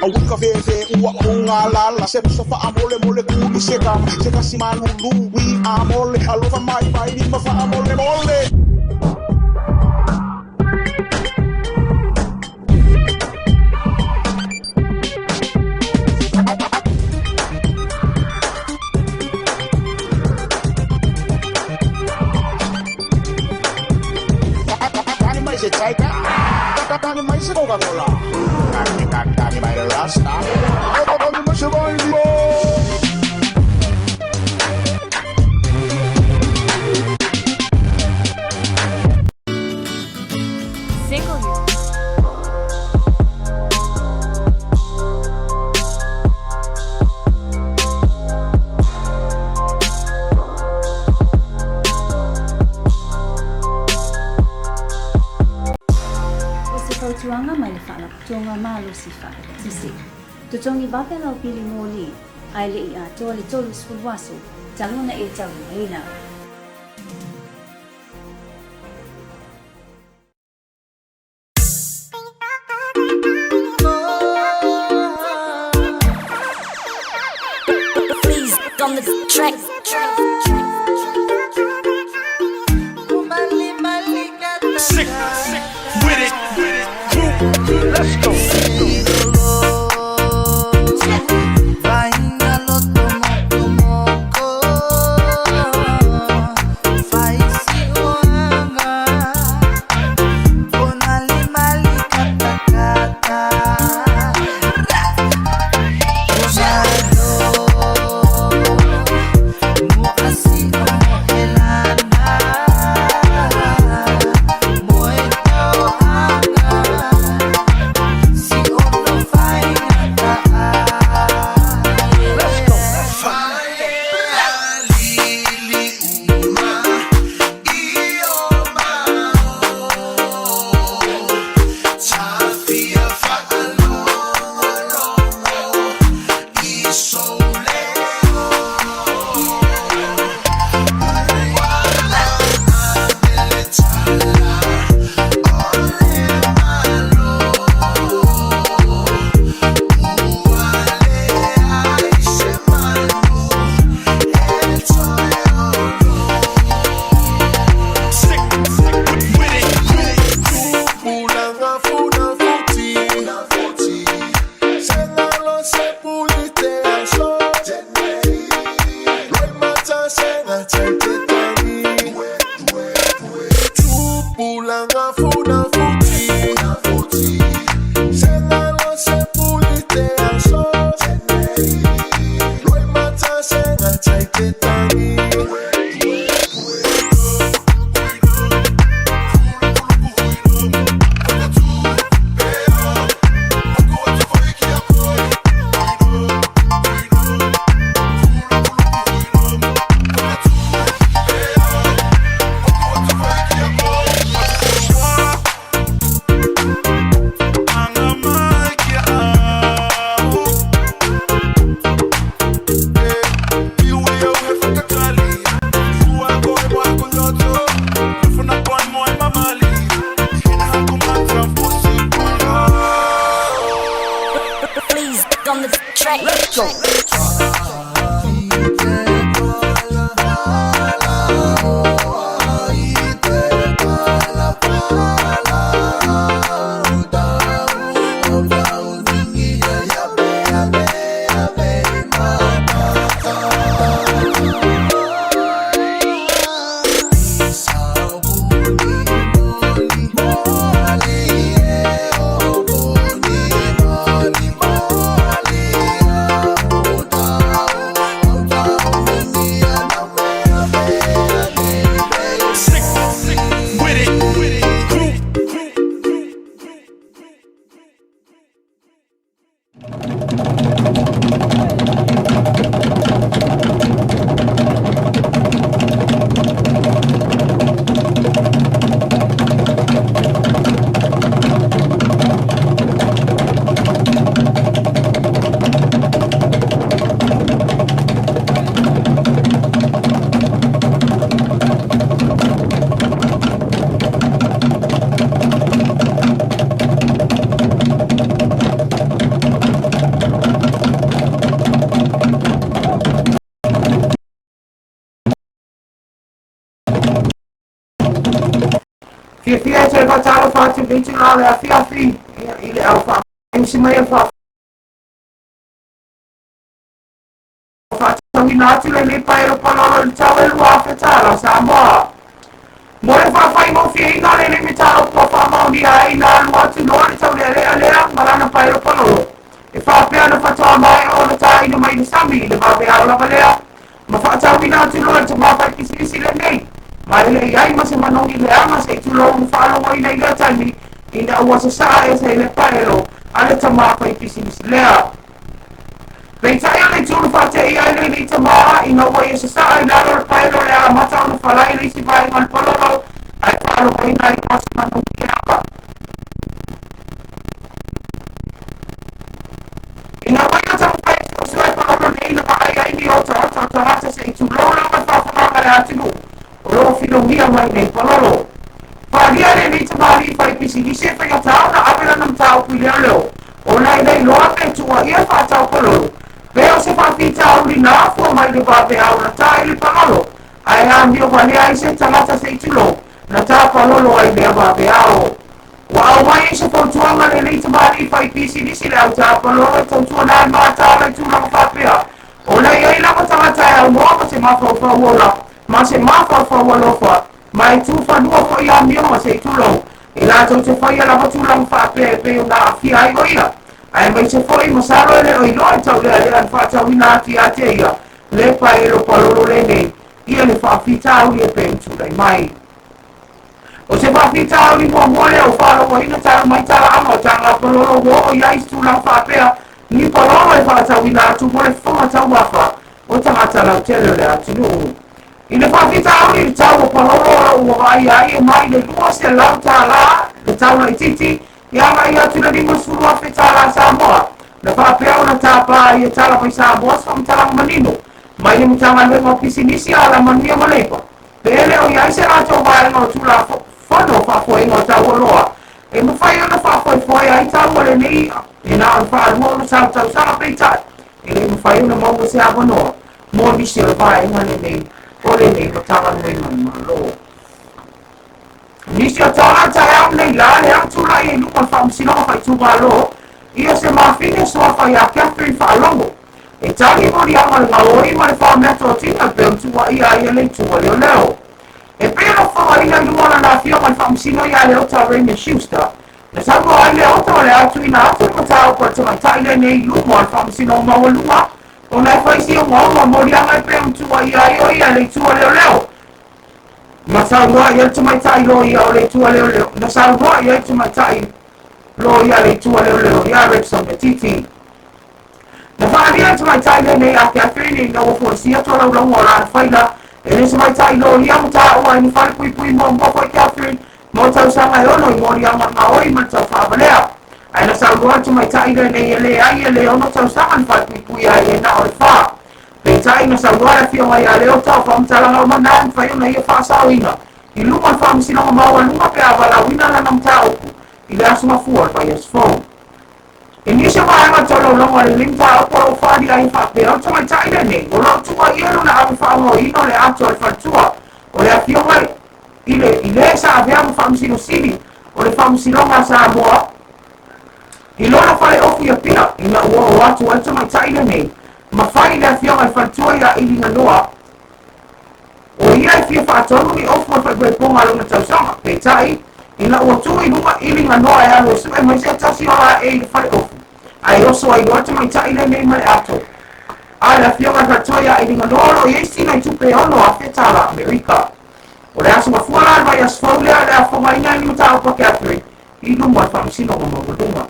Auika fefe ua unga lala se sofa amole mole kuli se kama se kasi malulu wi amole alofa mai mai ni mafa amole mole. Tani mai se taika, tani mai se Coca-Cola, tani tani mai rasta, tani mai se Bible. Single you. O se fautuaga mai le Faalapotopotoga Malosi Faaeletise. Totogi vave lau pili moli, ae le i atoa le 30 aso talu ona e taulimaina. On the track. Sick with it, crew. Let's go. Sick with it, crew. Please on the track. Let's go. Sick with it, crew. Fiafia e toe faatalofa atu i lenei itula o le afiafi i le au faamausi mai e faatauina atu lenei paelo palolo i le tau e $2,000 Samoa. Mo le faafaigofieina o lenei mataupu ua faamaonia ai na alu atu loa le taulealea lea ma lana paelo palolo e faapea ona faatoa maea ona taina mai le sami i le vaveao lava lea ma faatauina atu loa le tamā faipisinisi lenei ma e leai ai ma se manogi leaga se i tulou na faalogoina i lea taimi ina ua sasaa ese i le paelo a le tamā faipisinisi lea. Peitai o le itu na faateia ai lenei tamā ina ua ia sasaa i lalo o le paelo le amata ona falai le isi vaega o le palolo ae faalogoina ai loa se manogi leaga. Ina ua ia taumafai e suesue palolo nei na vaai ai ni otaota o tagata se i tulou mai nei palolo. Faaalia e lenei tamalii fai pisinisi e faigata ona ave lana mataupu i leoleo ona e le iloa pe tuuaia le faatau palolo pe o se faafitauli na afua mai le vaveao na ta i le palolo ae amio valea ai se tagata se i tulou na ta palolo ai lea vaveao. Ua aumai ai se fautuaga a lenei tamalii fai pisinisi le au ta palolo e tautuana ai mataala i tulaga faapea ona e i ai lava tagata e aunoa ma se mafaufau ola ma se mafaufau alofa ma e tu fanua foi amioga se i tulou e latou te faia lava tulaga faapea e pei ona aafia ai o ia, aemaise foi masalo e le o iloa i taulealea na faatauina atu ia te ia le paelo palolo lenei ia le faafitauli e pei ona tulai mai. O se faafitauli muamua lea ua faalogoina talu mai talaaga o taga palolo ua oo i ai se tulaga faapea ni palolo e faatauina atu mo le fofoga taumafa o tagata lautele o le atunuu. I le faafitauli i le tau o palolo o lo o ua vaaia ai e mai le $200 le tau laitiiti e agai atu i le $50,000 Samoa, na faapea ona tapa ai e tala mai Samoa se faamatalaga manino mai le Matagaluega o Pisinisi, Alamanuia ma Leipa pe le o i ai se latou vaega o Tulafono Faafoeina o Tau Oloa e mafai ona faafoefoe ai tau o lenei i'a e na o le faalua ona sau tausaga peitai e le i mafai ona maua se avanoa mo nisi o le vaega lenei o lenei Matagaluega a le Malo. Nisi o tala taeao nei la le tulai ai luma o le Faamasinoga Faaitumalo ia se mafine suafa ia Catherine Faalogo e tali moliaga o le gaoi ma le faameatotino e pei ona tuuaia ai e le itu a leoleo. E pei ona fofogaina i luma o lana afioga i le Faamasino ia Leota Raymond Schuster, na saunoa ai Leota o le a tuuina atu le mataupu a le tamaitai lenei i luma o le Faamasinoga Maualuga ona e fai si ogaoga o moliaga e pei ona tuuaia ai o ia e le itu a leoleo. Na saunoa i ai le tamaitai loia o le itu a leoleo, na saunoa i ai le tamaitai loia a le itu a leoleo ia Repson Metiti. Na faaalia e le tamaitai lenei a Catherine ina ua folasia tolaulauga o lana faila e le tamaitai loia ma taua ai ni falepuipui muamua foi Catherine mo tausaga e ono i moliaga gaoi ma le taufaavalea. Ae na saunoa le tamaitai lenei e leai e le ono tausaga ni falepuipui ai e na o le fa. Peitai na saunoa le afioga ia Leota o faamatalaga uma na e mafai ona ia faasaoina i luma o le Faamasinoga Maualuga pe a valaauina lana mataupu i le aso mafua o le vaiaso fou. I nisi o vaega o tolaulauga o lenei mataupu o lo o faaalia ai faapea, o le tamaitai lenei o lo o tuuaia lona ave faaaogaina o le ato a le faletua o le afioga i le i le sa avea ma Faamasino Sili o le Faamasinoga a Samoa i lona faleofu i Apia ina ua oo atu ai le tamaitai lenei ma fai i le afioga i le faletua ia Iliganoa o ia e fia faatonu ni ofu o le faaipoipoga a lona tausaga. Peitai, ina ua tu i luga Iliganoa e alu e sue mai se tasi o lae i le faleofu, ae oso ai loa le tamaitai lenei ma le ato a le afioga i le faletua ia Iliganoa o lo o i ai sina i tupe e $6,000 Amerika. O le aso mafua la le vaiaso fou lea o le a fogaina ai ni mataupu a Catherine i luma o le Faamasinoga Maualuga.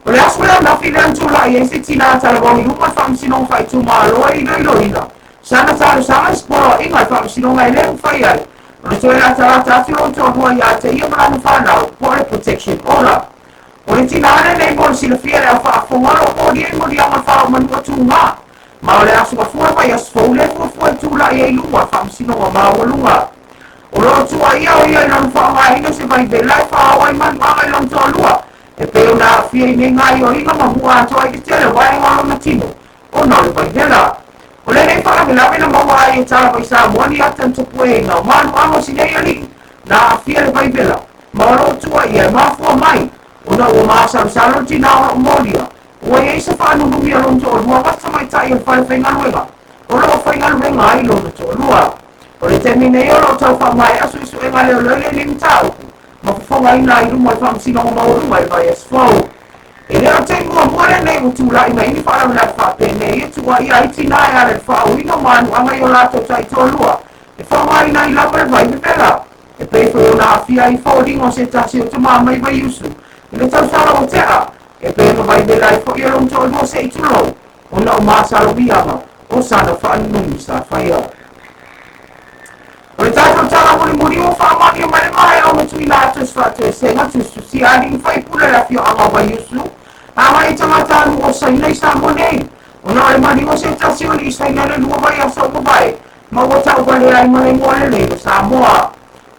O le aso lea nafi lea na tulai ai se tinā talavou i luma o le Faamasinoga Faaitumalo e iloiloina sana talosaga i se poloaiga i le Faamasinoga e le mafai ai ona toe latalata atu lona toalua ia te ia ma lana fanau po o le protection order. O le tinā lenei mo le silafia e le au faafofoga o lo o molia i moliaga o le faaomanua tugā ma o le aso mafua le vaiaso fou lea e fuafua e tulai ai i luma o le Faamasinoga Maualuga. O lo o tuuaia o ia i lona faaaogaina o se vaivela e faaao ai manuaga i lona toalua, e pei ona aafia i nei gaoioiga ma mu'a atoa i le tele o vaega o lona tino ona o le vaivela. O lenei faalavelave na maua ai e tala mai Samoa ni ata na tapueina o manuaga o si nei alii na aafia le vaivela ma o lo o tuuaia e mafua mai ona ua masalosalo le tinā o lo o molia ua i ai se faanunumi o lona toalua ma se tamaitai o le fale faigaluega o lo o faigaluega ai lona toalua. O le taimi nei o lo o tau faamaea suesuega a leoleo i lenei mataupu ma fofogaina ai i luma o le Faamasinoga Maualuga i le vaiaso fou. E le o le taimi muamua lenei ua tulai mai ai ni faalavelave faapenei e tuuaia ai tinā e ala i le faaoina o manuaga i o latou taitoalua e faaaogaina ai lava le vai vevela e pei foi ona aafia ai foliga o se tasi o tama mai Vaiusu i le tausaga ua tea e pei ona vaivela ai foi e lona toalua se i tulou ona o masalomiaga o sana faanunumi sa faia. O le tatou tala mulimuli ua faamaonia mai le maea ona tuuina atu e se faatoesega tusitusia alii ma faipule le afioaga o Vaiusu agai i tagatanuu o Saina i Samoa nei ona o le maliu o se tasi o alii Saina i le lua vaiaso ua mavae ma ua tauvalea ai ma le igoa lelei o Samoa.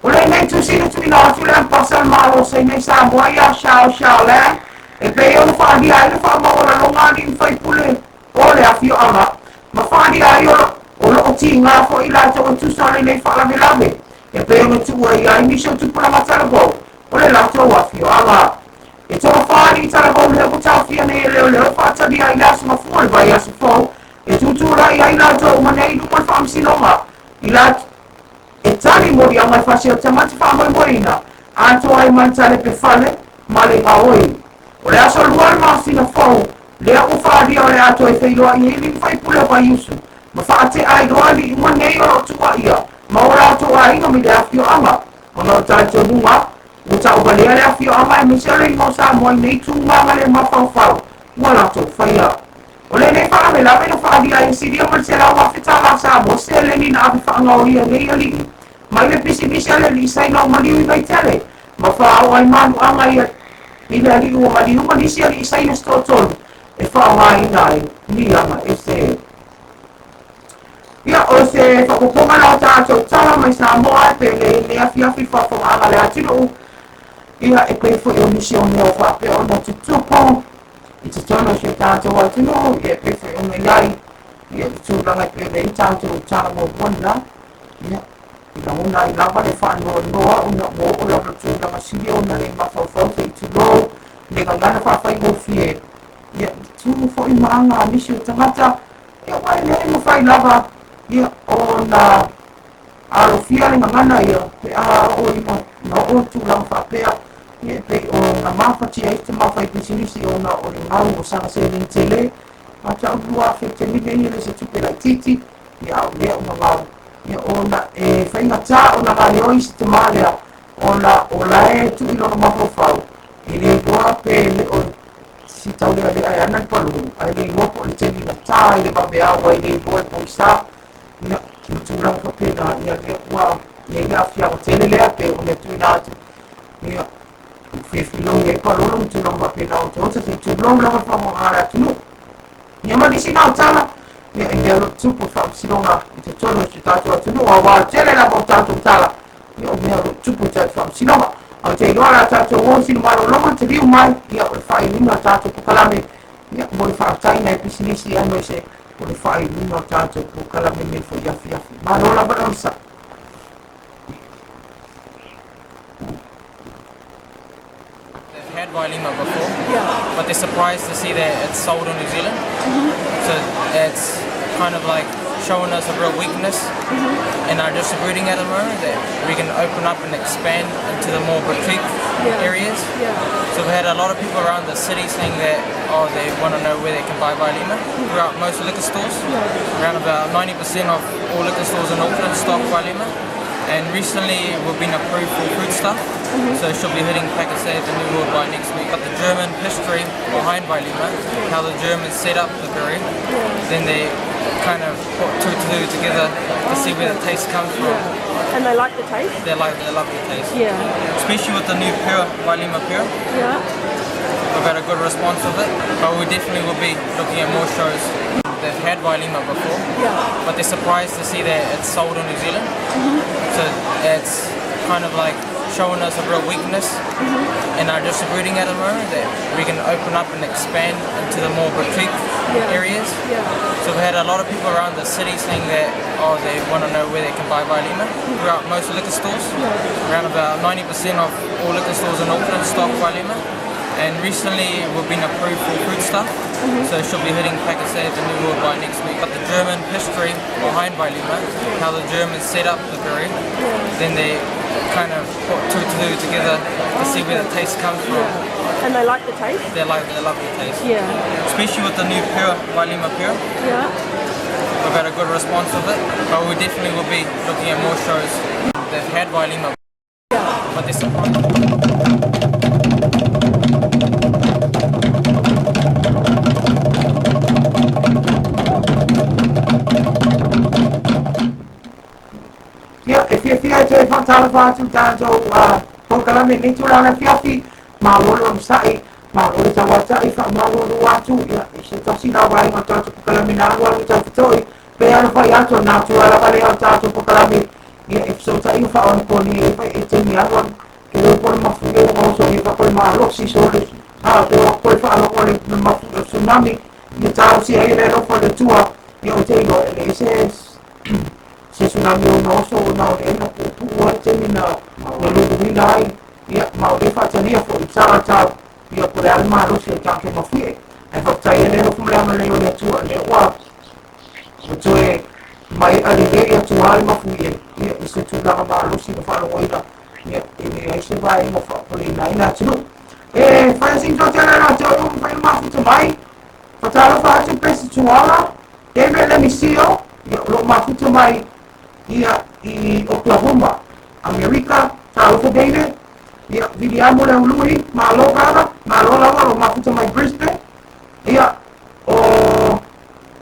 O lenei tusi na tuuina atu i le Ambasa a le Malo o Saina i Samoa ia Xiao Xiaolan e pei ona faaalia ai le faamaualaloga a alii ma faipule o le afioaga ma faaalia ai o lo o tiga foi i latou e tusa o lenei faalavelave e pei ona tuua i ai nisi o tupulaga talavou o le latou afioaga. E toafa alii talavou lea ua taofia nei e leoleo e faatalia ai le Aso Gafua i le vaiaso fou e tutulai ai latou uma nei i luma o le Faamasinoga i latou e tali moliaga e fasi o tagata faamoemoeina atoa ai ma le talepe fale ma le gaoi. O le aso 2 o le masina fou lea ua faaalia o le a toe feiloai ai alii ma faipule o Vaiusu ma faatea ai loa alii uma nei o lo o tuuaia ma o latou aiga mai le afioaga ona o le talitonuga ua tauvalea le afioaga aemaise o le igoa o Samoa i nei tuumaga le mafaufau ua latou faia. O lenei faalavelave na faaalia ai e silia ma le $100,000 Samoa seleni na ave faagaoia e nei alii mai le pisinisi a le alii Saina o maliu i Vaitele ma faaoo ai maluaga i le alii ua maliu ma nisi alii Saina se toatolu e faaaogaina ai ni aga ese. Ia, o se faaopoopoga la o tatou tala mai Samoa e pei lenei afiafi i le faafofogaaga a le atunuu, ia e pei foi o nisi o mea o faapea ona tutupu i totonu o si o tatou atunuu, ia e pei foi ona i ai ia le tulaga e pei ona i ai tatou tala muamua lena, ia, i lagona ai lava le faanoanoa ona ua oo lava i le tulaga sili ona le mafaufau se i tulou le gagana faafaigofie, ia, i tu foi ma aga a nisi o tagata, ia, aua e le mafai lava ia ona alofia le gagana ia pe a oo ina oo i tulaga faapea, ia e pei ona mafatia ai se tama faipisinisi ona o le gau o sana seleni tele, a tau 2000 i le taimi lenei e le o se tupe laitiiti, ia a o lea ua gau, ia ona e faigata ona gaoioi se tama lea ona o la e tuu i lona mafaufau e le iloa pe le o si taulealea e ana le palū, ae le iloa po o le taimi na ta ai le vaveao ai le iloa e pogisa. Ia, ma tulaga faapena, ia lea ua i ai le aafiaga tele lea pei ona tuuina atu, ia, ua filofiloi ai palolo ma tulaga faapena otaota se i tulou lava le faamoaga a le atunuu. Ia ma nisi na o tala, ia i mea o lo o tupu i faamasinoga i totonu o si o tatou atunuu, aua o le tele lava o tatou tala, ia o mea o lo o tupu i tatou faamasinoga. Ae ou te iloa o le a tatou o i sina malologa taliu mai, ia o le faaiuina o tatou polokalame, ia mo le faafetai i nai pisinisi aemaise o le faaiuina o tatou polokalame i lenei foi afiafi. Malo lava le onosai. They've had Vailima before, yeah. but they're surprised to see that it's sold in New Zealand. Mm-hmm. So it's kind of like showing us a real weakness mm-hmm. in our distributing at the moment that we can open up and expand into the more boutique yeah. areas. Yeah. So we had a lot of people around the city saying that oh they want to know where they can buy Vailima mm-hmm. throughout most liquor stores. Yeah. Around about 90% of all liquor stores in Auckland stock Vailima. And recently we've been approved for food stuff, mm-hmm. so she'll be hitting Pak'nSave and New World by next week. But the German history behind Vailima, how the Germans set up the brewery, yeah. then they kind of put two to two together to see where the taste comes from. Yeah. And they like the taste? They like they love the taste. Yeah. Especially with the new pure Vailima Pure. Yeah. We've had a good response with it, but we definitely will be looking at more shows. They've had Vailima before, yeah. but they're surprised to see that it's sold in New Zealand. Mm-hmm. So it's kind of like showing us a real weakness mm-hmm. in our distributing at the moment that we can open up and expand into the more boutique yeah. areas. Yeah. So we had a lot of people around the city saying that oh they want to know where they can buy Vailima mm-hmm. throughout most liquor stores. Yeah. Around about 90% of all liquor stores in Auckland stock Vailima. And recently we've been approved for food stuff, mm-hmm. so she'll be hitting Pak'nSave and New World by next week. But the German history behind Vailima, how the Germans set up the brewery, yeah. then they kind of put two to two together to see where the taste comes from. Yeah. And they like the taste? They like they love the taste. Yeah. Especially with the new pure Vailima Pure. Yeah. We've had a good response with it, but we definitely will be looking at more shows. They've had Vailima, yeah. but they're surprised. Ia, e fiafia e toe faatalofa atu i tatou polokalame i lenei tulaga afiafi, malo le onosai, malo le tauatai, faamalulu atu, ia, i se tasi la vaega o tatou polokalame na alualu i taufetoi, Pe alofai atu o natua lava lea o le tatou polokalame, ia e fesootai ma faaoniponi e fai e taimi alualu. Ke leo po le mafuie ua oso ia faapea le malosi sole. A o te o atu le faalogo le mafu le tsunami ia talosia ai le alofa o le Atua. Ia ou te iloa e leai se tsunami o ona oso ona o lea na puupuu ai le taimi na luluina ai. Ia ma o lea faatalia foi tagata ia po o le a le malosi o tatou mafuie. Ae faafetai ai le alofa ma le agalelei o le Atua lea ua toe maea lelei atu lava le mafuie ia i se tulaga malosi na faalogoina ia e leai se vaega o faapopoleina ai le atunuu. E fai asi toatele latou ua mafai ona mafuta mai. Faatalofa atu Pesi Tuala, David Lemisio, ia o lo o mafuta mai ia i Oklahoma, Amerika. Talofa David. Ia Viliamo Leului, malo brother, malo lava o lo o mafuta mai Brisbane. Ia o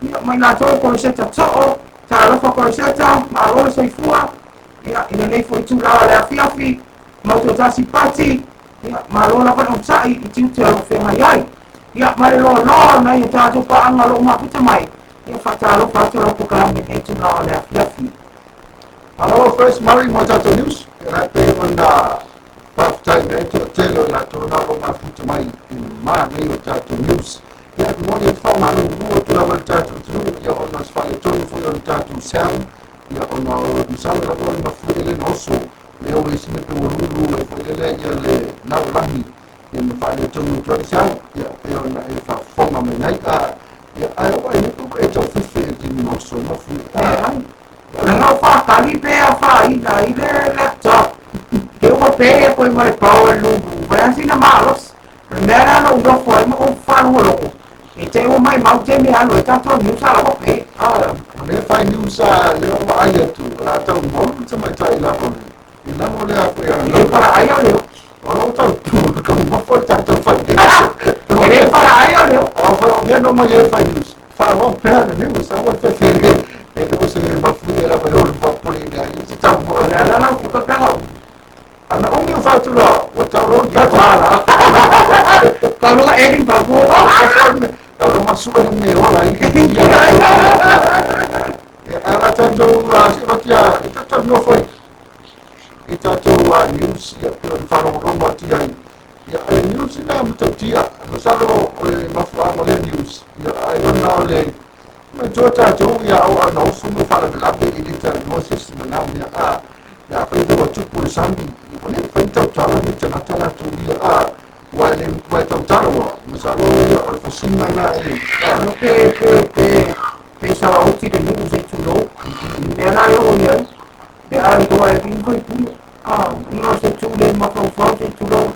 ia mai latou Koriseta To'o, talofa Koriseta, malo le soifua. Ia i lenei foi itula o le afiafi, Mautotasi Pati, ia malo lava le onosai i tiute o lo o feagai ai. Ia ma le loaloa o nai o tatou paaga o lo o mafuta mai, ia faatalofa atu lau polokalame i lenei itula o le afiafi. Malo Fresh Murray mo tatou news. Ia la pei ona faafetai mai ai toatele o latou na o lo o mafuta mai i manei o tatou news. Ia e momoli atu faamalulu atu lava i le tatou atunuu ia ona o se faaletonu foi o le tatou sound ia ona o masalo lava o le mafuie le na oso lea ua isi mea pe ua lulu ai foi lele ia le lalolagi ia ma faaletonu atu ai le sound ia pei ona e faafofoga mai ai a ia ae o ai ua e taufife i le taimi na oso ai mafuie a Leaga o faatali pe afaina i le laptop ke ua pe koe ma le power lulu vai a sina malosi. O le mea lea na ou nofo ai ma ou faalogologo i te i ua maimau taimi e alu ai tatou news a lava pe. O lea fai news a lea ua vaai atu o le a tau molu le tamaitai i lalo i lalo lea foi a E le palaai o leo. O lo o tau taumafa le tatou fai news. E le palaai o leo. O fai mea no mai e fai news. Faalogo pea le news aua te fe e te se mafuie lava e olu papole i ai se tau mo. O le ala la uka pea au. Ana umi o fa'atuloa ua taulo le tatou Ala. Tau e pa po. Taulo masua le me ola ai e ala tatou se vakia i tatou nofo i tatou news ia pe o le faalogologo atu ai ia e news ina matautia masalo o le mafuaaga o lea news ia ai ona o le matua tatou ia au ana oso mo faalavelave i le talanoa se isi manao mea a ia afai ua tupu le sami ua le mafai tautala ni tagata latou ia a ua le ua tautala ua masalo ia o le fasiga na e Ano pe sa oti le nuu se tulou. Mea la leo ia. Pe a iloa e vin fai pule. Ah, no se tu le mafaufau se tulou.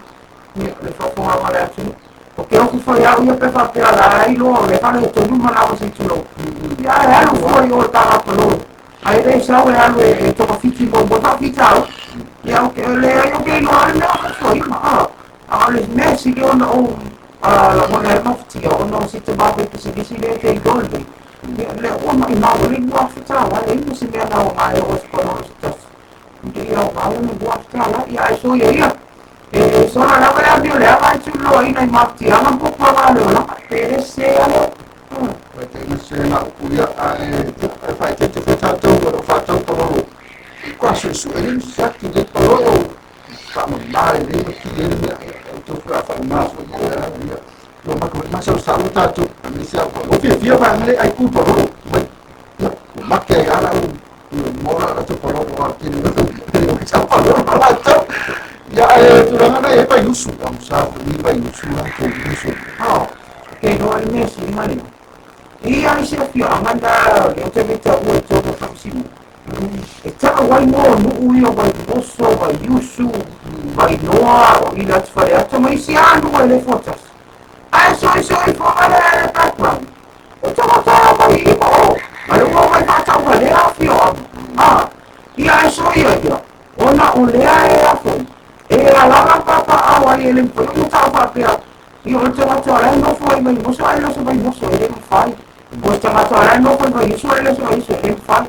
Ia le faafofoga le atunuu. O ke oku fai au ia pe faapea la ai loa le fale tonu manawa se tulou. Ia e alu fua i o le tagapalolo. Ai le sau e alu e togafiti mo mo faafita au. Ia o ke le ai o ke iloa le mea faafofoga. Ah, a o le mea sili ona ou lagona ai mafatia ona o se tamafe pisinisi lea te iloa lenei. Ia lea ua maimau ai le $2,000 leai ma se mea na aoga e oo i se palolo se tasi. Ia aoga lana $2,000 ia ae soia ia. E sola lava le amio le aga e tuliloaina i mafatiaga ma puapuaga a le olaga pe le sese a leo. Faitaina se na upu ia ae e faaeteete foi tatou o lo o faatau palolo i kwa suesue le siaki le palolo faamama lelei ma kili ai le mea outou foi a faamama foi ia ia lo masalosalo tatou aemaise a o fiafia vaega le ai ku palolo mai ia ua make ai lava lau mola latou palolo a tele sa palolo latou ia ae tulaga na e vaiusu amusa foi ni vaiusu latou usu. Ah, ke iloa le mea sili ma leo. Ia i se afioaga na lea ou te maitaua i totonu o Faamasinoga. E tau ai mo nuu ia Vaimoso, Vaiusu, Vainoa, o i le atu Faleata ma isi lava nuu e le fuatasi. Ae soisoi foga le background. O tagata mai i ma o. A le ua mai faatauga lea afioaga. Ah, ia ae soia ia. Ona o lea e afoi. E alaga papaau ai e le mafai ona tau faapea. Ia o le tagata o la e nofo ai Vaimoso ae le oso Vaimoso e le mafai. O le tagata o la e nofo i Vaiusu ae le oso Vaiusu e le mafai.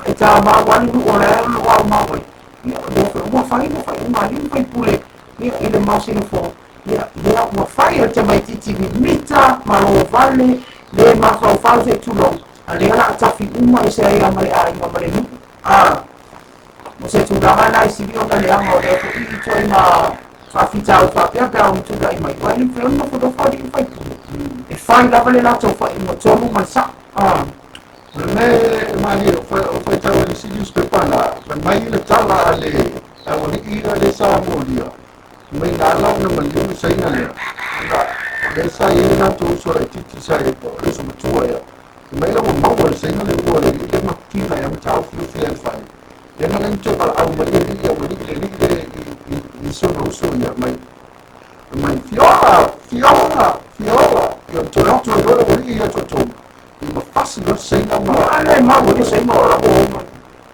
E tamau lava le nuu o la e o lo o aumau ai. Ia o lea foi ua fai le faaiuga a alii ma faipule ia i le masina fou. Ia lea ua fai e le tamaitiiti mimita ma lovale le mafaufau se i tulou. A lea o le a tafi uma ese ai lava ma le aiga ma le nuu. A, o se tulaga lena e sili ona leaga o lea foi ituaiga faafitauli faapea pe a ono tulai mai, aua e le mafai ona nofonofo alii ma faipule, e fai lava le latou faaiuga tonu ma le sao. A. O le mea e malie, o faitau i le isi newspaper la, fai mai le tala a le aualii ia lea sa molia, fai mai na ala ona maliu le Saina lea, ona o lea sa i ai le latou uso laitiiti sa i ai, o le uso matua ea. Fai mai la ua maua e le Saina le ua o le alii lea ma kina ai a mataufiufi ai le fale. Lea na ala ai ona toe valaau mai le alii aualii le alii lea i sona uso ia mai. Fai mai, Fiola! Fiola! Fiola! Ia ona toe atu ai loa le aualii ia toatolu. Ia ma fasi loa le Saina ma... A lea e mau ai le Saina o lava o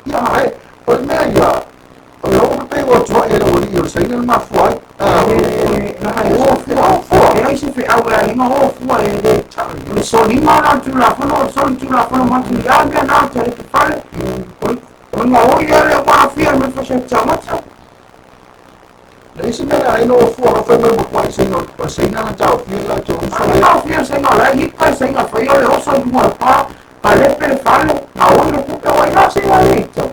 Ia, ae, o le mea ia, o le oo pei ua tuai e le aualii o le Saina le mafua ai. O fua. E leai se feau e aiga o fua e le o le solima la o le Tulafono, o le soli Tulafono matuia mea na o le talepe fale. O le gaoi lea lea ua aafia ai ma le fasioti taumata. Le isi mea na ai o fua o fai mai ua tuai Saina o Saina na taofia le latou uso lea. Taofia le Saina o la e hipa le Saina faia o le oso i luga o le pa, palepe le fale, gaoi le tupe o ai la Saina e i tau.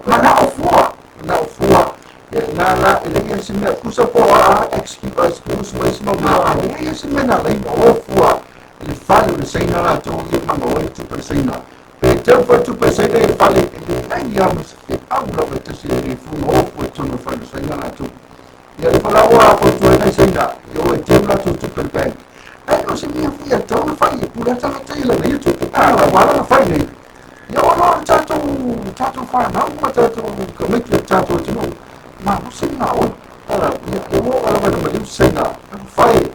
Manao fua. Manao fua. Ia na la e leai se mea tusa po o a excuse ma isi mau mea a leai se mea na ala ai ona o fua i le fale o le Saina latou ia ma gaoi le tupe a le Saina. Pe teu foi tupe saina i le fale e leai lava ma se feau lava e tasi e le fua ma o fua i totonu o le fale o saina latou. Ia le folau a fautuaina i saina e o e teu latou tupe i le bank. Ae le o se mea foi e tatau ona fai e pule lava tagata ia lana ia tupe. A ua ala ona fai nei ia ona o le tatou tatou fanau ma tatou tamaiti o le tatou atunuu malosi le gaoi. Ia e ua oo lava ina maliu se saina e mafai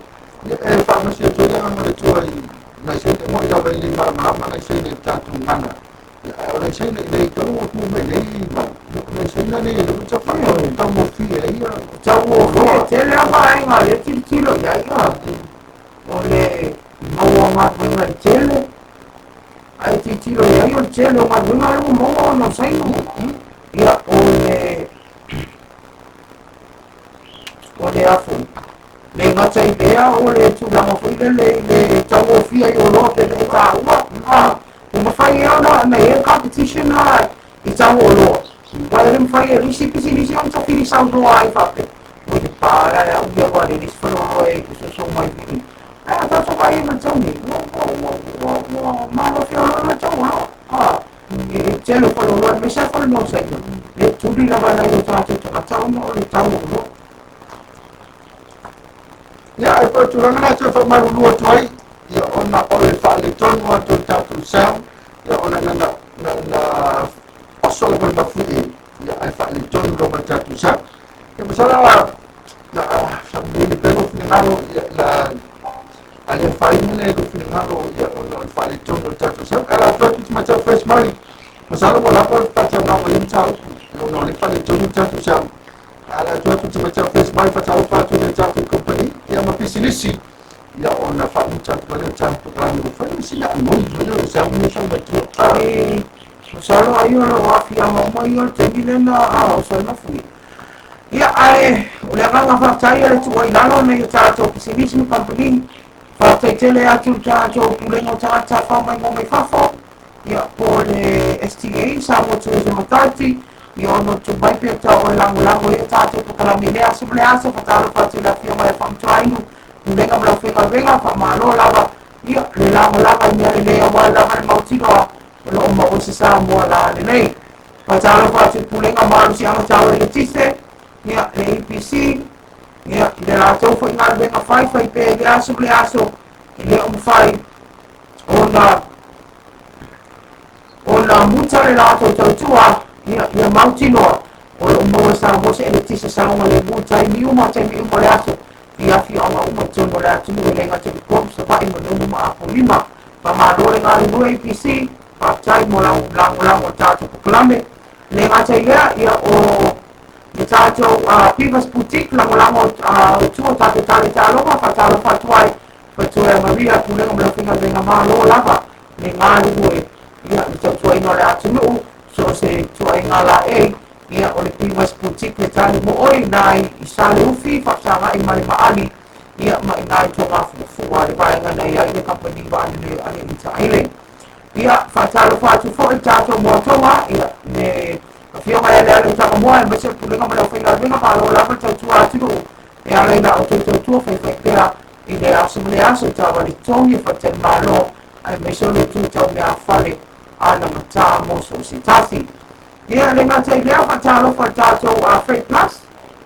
e faamasi atu ai le agaga o le Atua i nai saina, e moni lava e le malamalama nai saina i le tatou gagana, ae o nai saina i inei talu ua tu mai nei mau, o nai saina nei e le ua taugofie ai ia Taugofie tele lava vaega o lea e tilotilo i ai, o le maua o galuega i le tele, ae tilotilo i ai o le tele o galuega lea ua maua ona o Saina. Ia, o le o le afu le gata i lea o le tulaga foi lele i le tauofia i oloa pe le taua a ua mafai ai ona ona i ai competition a i tau o oloa aua e le mafai e nisi pisinisi ona tafili saunoa ai faapea oi le pa la le au ia ua le nisi faleoloa e soso mai vili ae a tatou vaai ai ma le tau nei ua ua ua ua ua malo feoloolo le tau oloa a e tele o faleoloa aemaise lava faleoloa o Saina e tuli lava nai o tatou tagata ona o le tau o oloa. Ia, e pei o tulaga na e toe faamalulu atu ai, ia ona o le faaletonu atu o le tatou sound, ia ona na, na, na, na oso lava le mafuie, ia ae faaletonu lava le tatou sound. Ia masalo na faamanuia pea lou finagalo, ia la a le afaina lea i lou finagalo, ia ona o le faaletonu o le tatou sound. Ae o le a atu atu i tamaitai Fresh Murray, masalo ua lava le faatauga ma lea mataupu, ona o lea e faaletonu le tatou sound. Ala atu atu te matau face mai whataofa atu le tātou company ia ma pisinisi ia ona whaamuta atu ai le tātou programme o whai sina anoi le o sa mu sa mai tua. E masalo ai o lo aafiaga uma ia o le taimi lena a o sana fui. Ia ae o le agaga faafetai a le tuu ai i lalo nai o tatou pisinisi ma kamupani. Faafetai tele atu i le tatou Pulega o Tagata Tafao mai Mo Mai Fafo. Ia, po o le STA, Samoa Tourism Authority, ia ona tuu mai pea tau e lagolago ai a tatou polokalame i lea aso ma lea aso. Faatalofa atu i le Afioga ia Faamaturainu, Pulega ma le Aufaigaluega, faamalo lava, ia, le lagolago i mea lelei aua lava le mautinoa o lo o maua se Samoa lalelei. Faatalofa atu i Pulega ma Malosiaga Tau Eletise, ia, le EPC, ia, i le latou foi galuega fai, fai pea i lea aso ma lea aso, e le o mafai ona ona muta le latou tautua ia, ia mautinoa o lo o maua e Samoa se eletise saogalemu i taimi uma, taimi uma o le aso i afioaga uma i totonu o le atunuu e le gata i Upolu, Savaii, Manono ma Apolima. Faamalo le galulue APC, faafetai mo lau lagolago i le tatou polokalame. E le gata i lea, ia o le tatou Pivas Boutique lagolago o tua tatou talo i taaloga, faatalofa atu ai Faletua Maria, Pulega ma le Aufaigaluega Malo lava le galulue ia le tautuaina o le atunuu so o se ituaiga laei ia o le Pivas Boutique le tali mo oe ina i Saleufi faafesagai ma le Maali ia ma ina i Togafuafua le vaega na i ai le kamupani vaalele a le Inter Island. Ia, faatalofa atu foi i le tatou Moatoga, ia, le Afioga ia Lealeu Tagamoa aemaise le Pulega ma le Aufaigaluega, malo lava le tautua atunuu e ala i la outou tautua faifaipea i lea aso ma lea aso i taavale totogi, faletalimalo aemaise o le itu tau meaafale anamata mo so o se tasi. Ia, e le gata i lea, faatalofa i le tatou Freight Plus,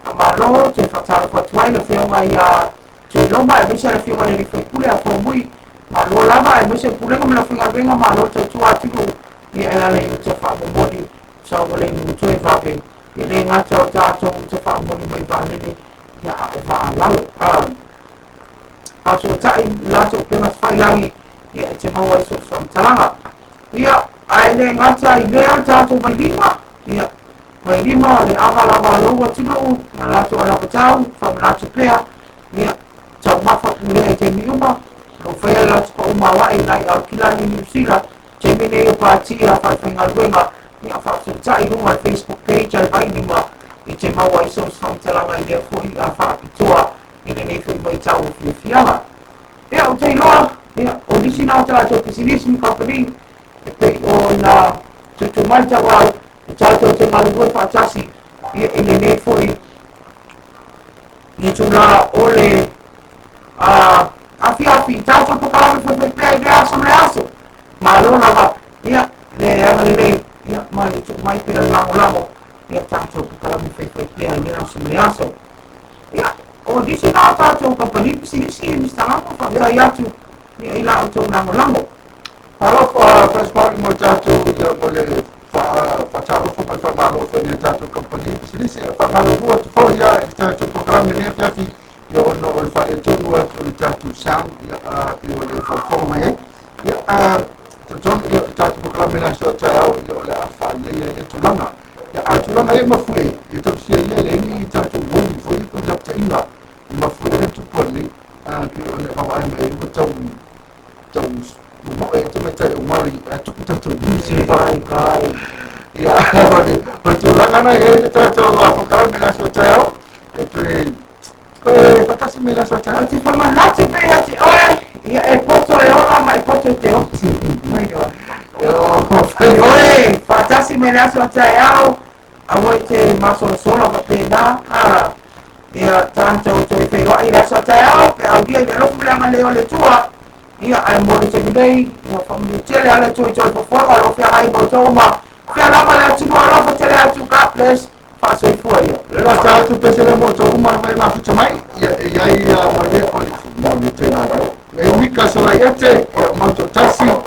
faamalo, toe faatalofa atu ai i le Afioga ia Tuiloma aemaise le Afioga i le Sui Usufono a Fuamui, malo lava aemaise le Pulega ma le Aufaigaluega, malo tautua atunuu, ia e ala i uta faamomoli saogalemu toe vave, e le gata o tatou uta faamomoli mai vaalele, ia a o vaa lalo. Faasootai latou upega tafailagi, ia e te maua ai so o se faamatalaga. Ia, ae le gata i lea tatou vailima, ia, Vailima o le ava lava a lou atunuu ma latou anavatau, faamanatu pea, ia, taumafa pulea i taimi uma, o lo o faia le latou pau maoae i nai Aukilani, Niu Sila, taimi nei o patia faafaigaluega, ia, faafesootai i luga o le Facebook page a le Vailima i te maua ai so o se faamatalaga i lea foi a faapitoa i lenei foi vaitau o fiafiaga. Ia, ou te iloa, ia, o nisi na o tatou pisinisi ma kamupani e pei ona tuutuu mai le tauau e tatou te galulue faatasi ia i lenei foi itula o le afiafi tatou polokalame faipea i lea aso ma le aso. Malo lava ia le agalelei ia ma le tuu mai pea le lagolago ia tatou polokalame faifaipea i lea aso ma le aso. Ia, o nisi na o tatou kamupani pisinisi e Mr. Lamo faafetai atu ia i la outou lagolago. Talofa First Party mo tatou ia mo le faatalofa ma le faamalo foi i le tatou kamupani pisinisi. E faamalulu atu foi ia i le tatou polokalame i lenei afiafi ia ona o le faaletonu atu o le tatou sound ia pei o le faafofoga mai ai. Ia talitonu ia o le tatou polokalame i le aso a taeao ia o le a faaleleia ai ia tulaga. Ia a o tulaga ia mafue ia tausia ia e leai ni tatou moni foi ia po o ni lapataiga i mafue ai le tupu nei pei o le vaavaai mai ai ua tau tau momoe ai tamaitai o Mari ae tupu tatou music. Vai, vai. Ia, o le tulaga na e i ai le tatou polokalame i le aso a taeao. E toe toe faatasi mai i le aso a taeao. Ou te famanatu pea ia te oe, ia e poto e ola ma e poto i te oti. Mai oe. Oe, faatasi mai le aso a taeao, aua i te masolasolo faapena. Ia tatou toe feiloai i le aso a taeao, pe aulia i le alofa ma le agalelei o le Atua. Ia, ae mo le taimi nei, ua faamanuia tele lava le Atua i toe fofoga o lo o feagai ma outou ma fea lava le atunuu alofa tele atu. God bless. Faasoifua ia. Le lata atu pese le mo outou uma lava e mafuta mai. Ia, e i ai ma le o le manuia tele atu. Le Mika Solaiete, ia Mauto Tasi, ia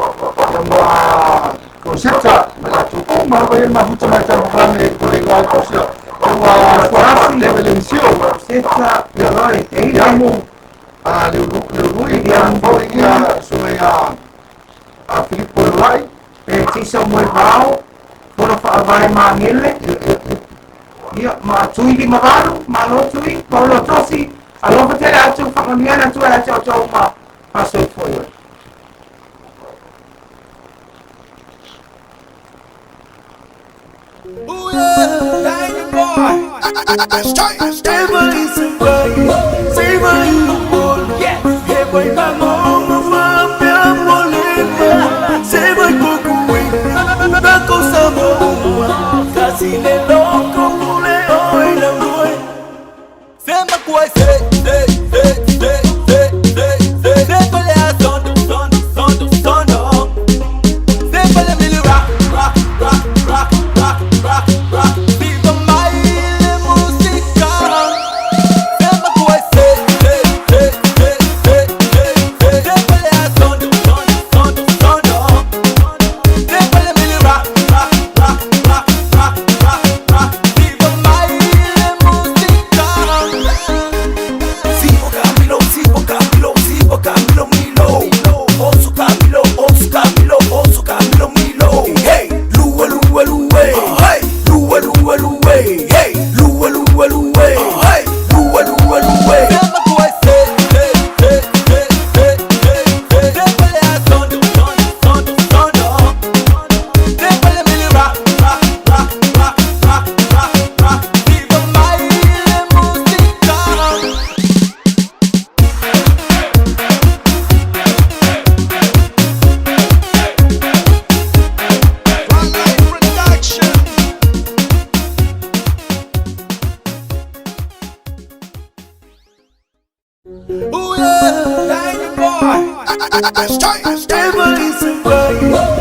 ma Rosetta, ma latou uma lava e mafuta mai tatou polokalame po o le igoa tausia. Ua fuafu le Velenisio. Rosetta, Ia, Roy, ia mo le ulu le ului, ia foi ia suai a Filipo Lolai. E Tisa Moevao, Fono Faavae Magele, Ia, ia, ia, ma Tui Limavalu, malo Tui, Paulo Tosi, alofa tele atu, faamanuiana atu ia te outou ma faasoifua ia. Ooh, yeah. Boy.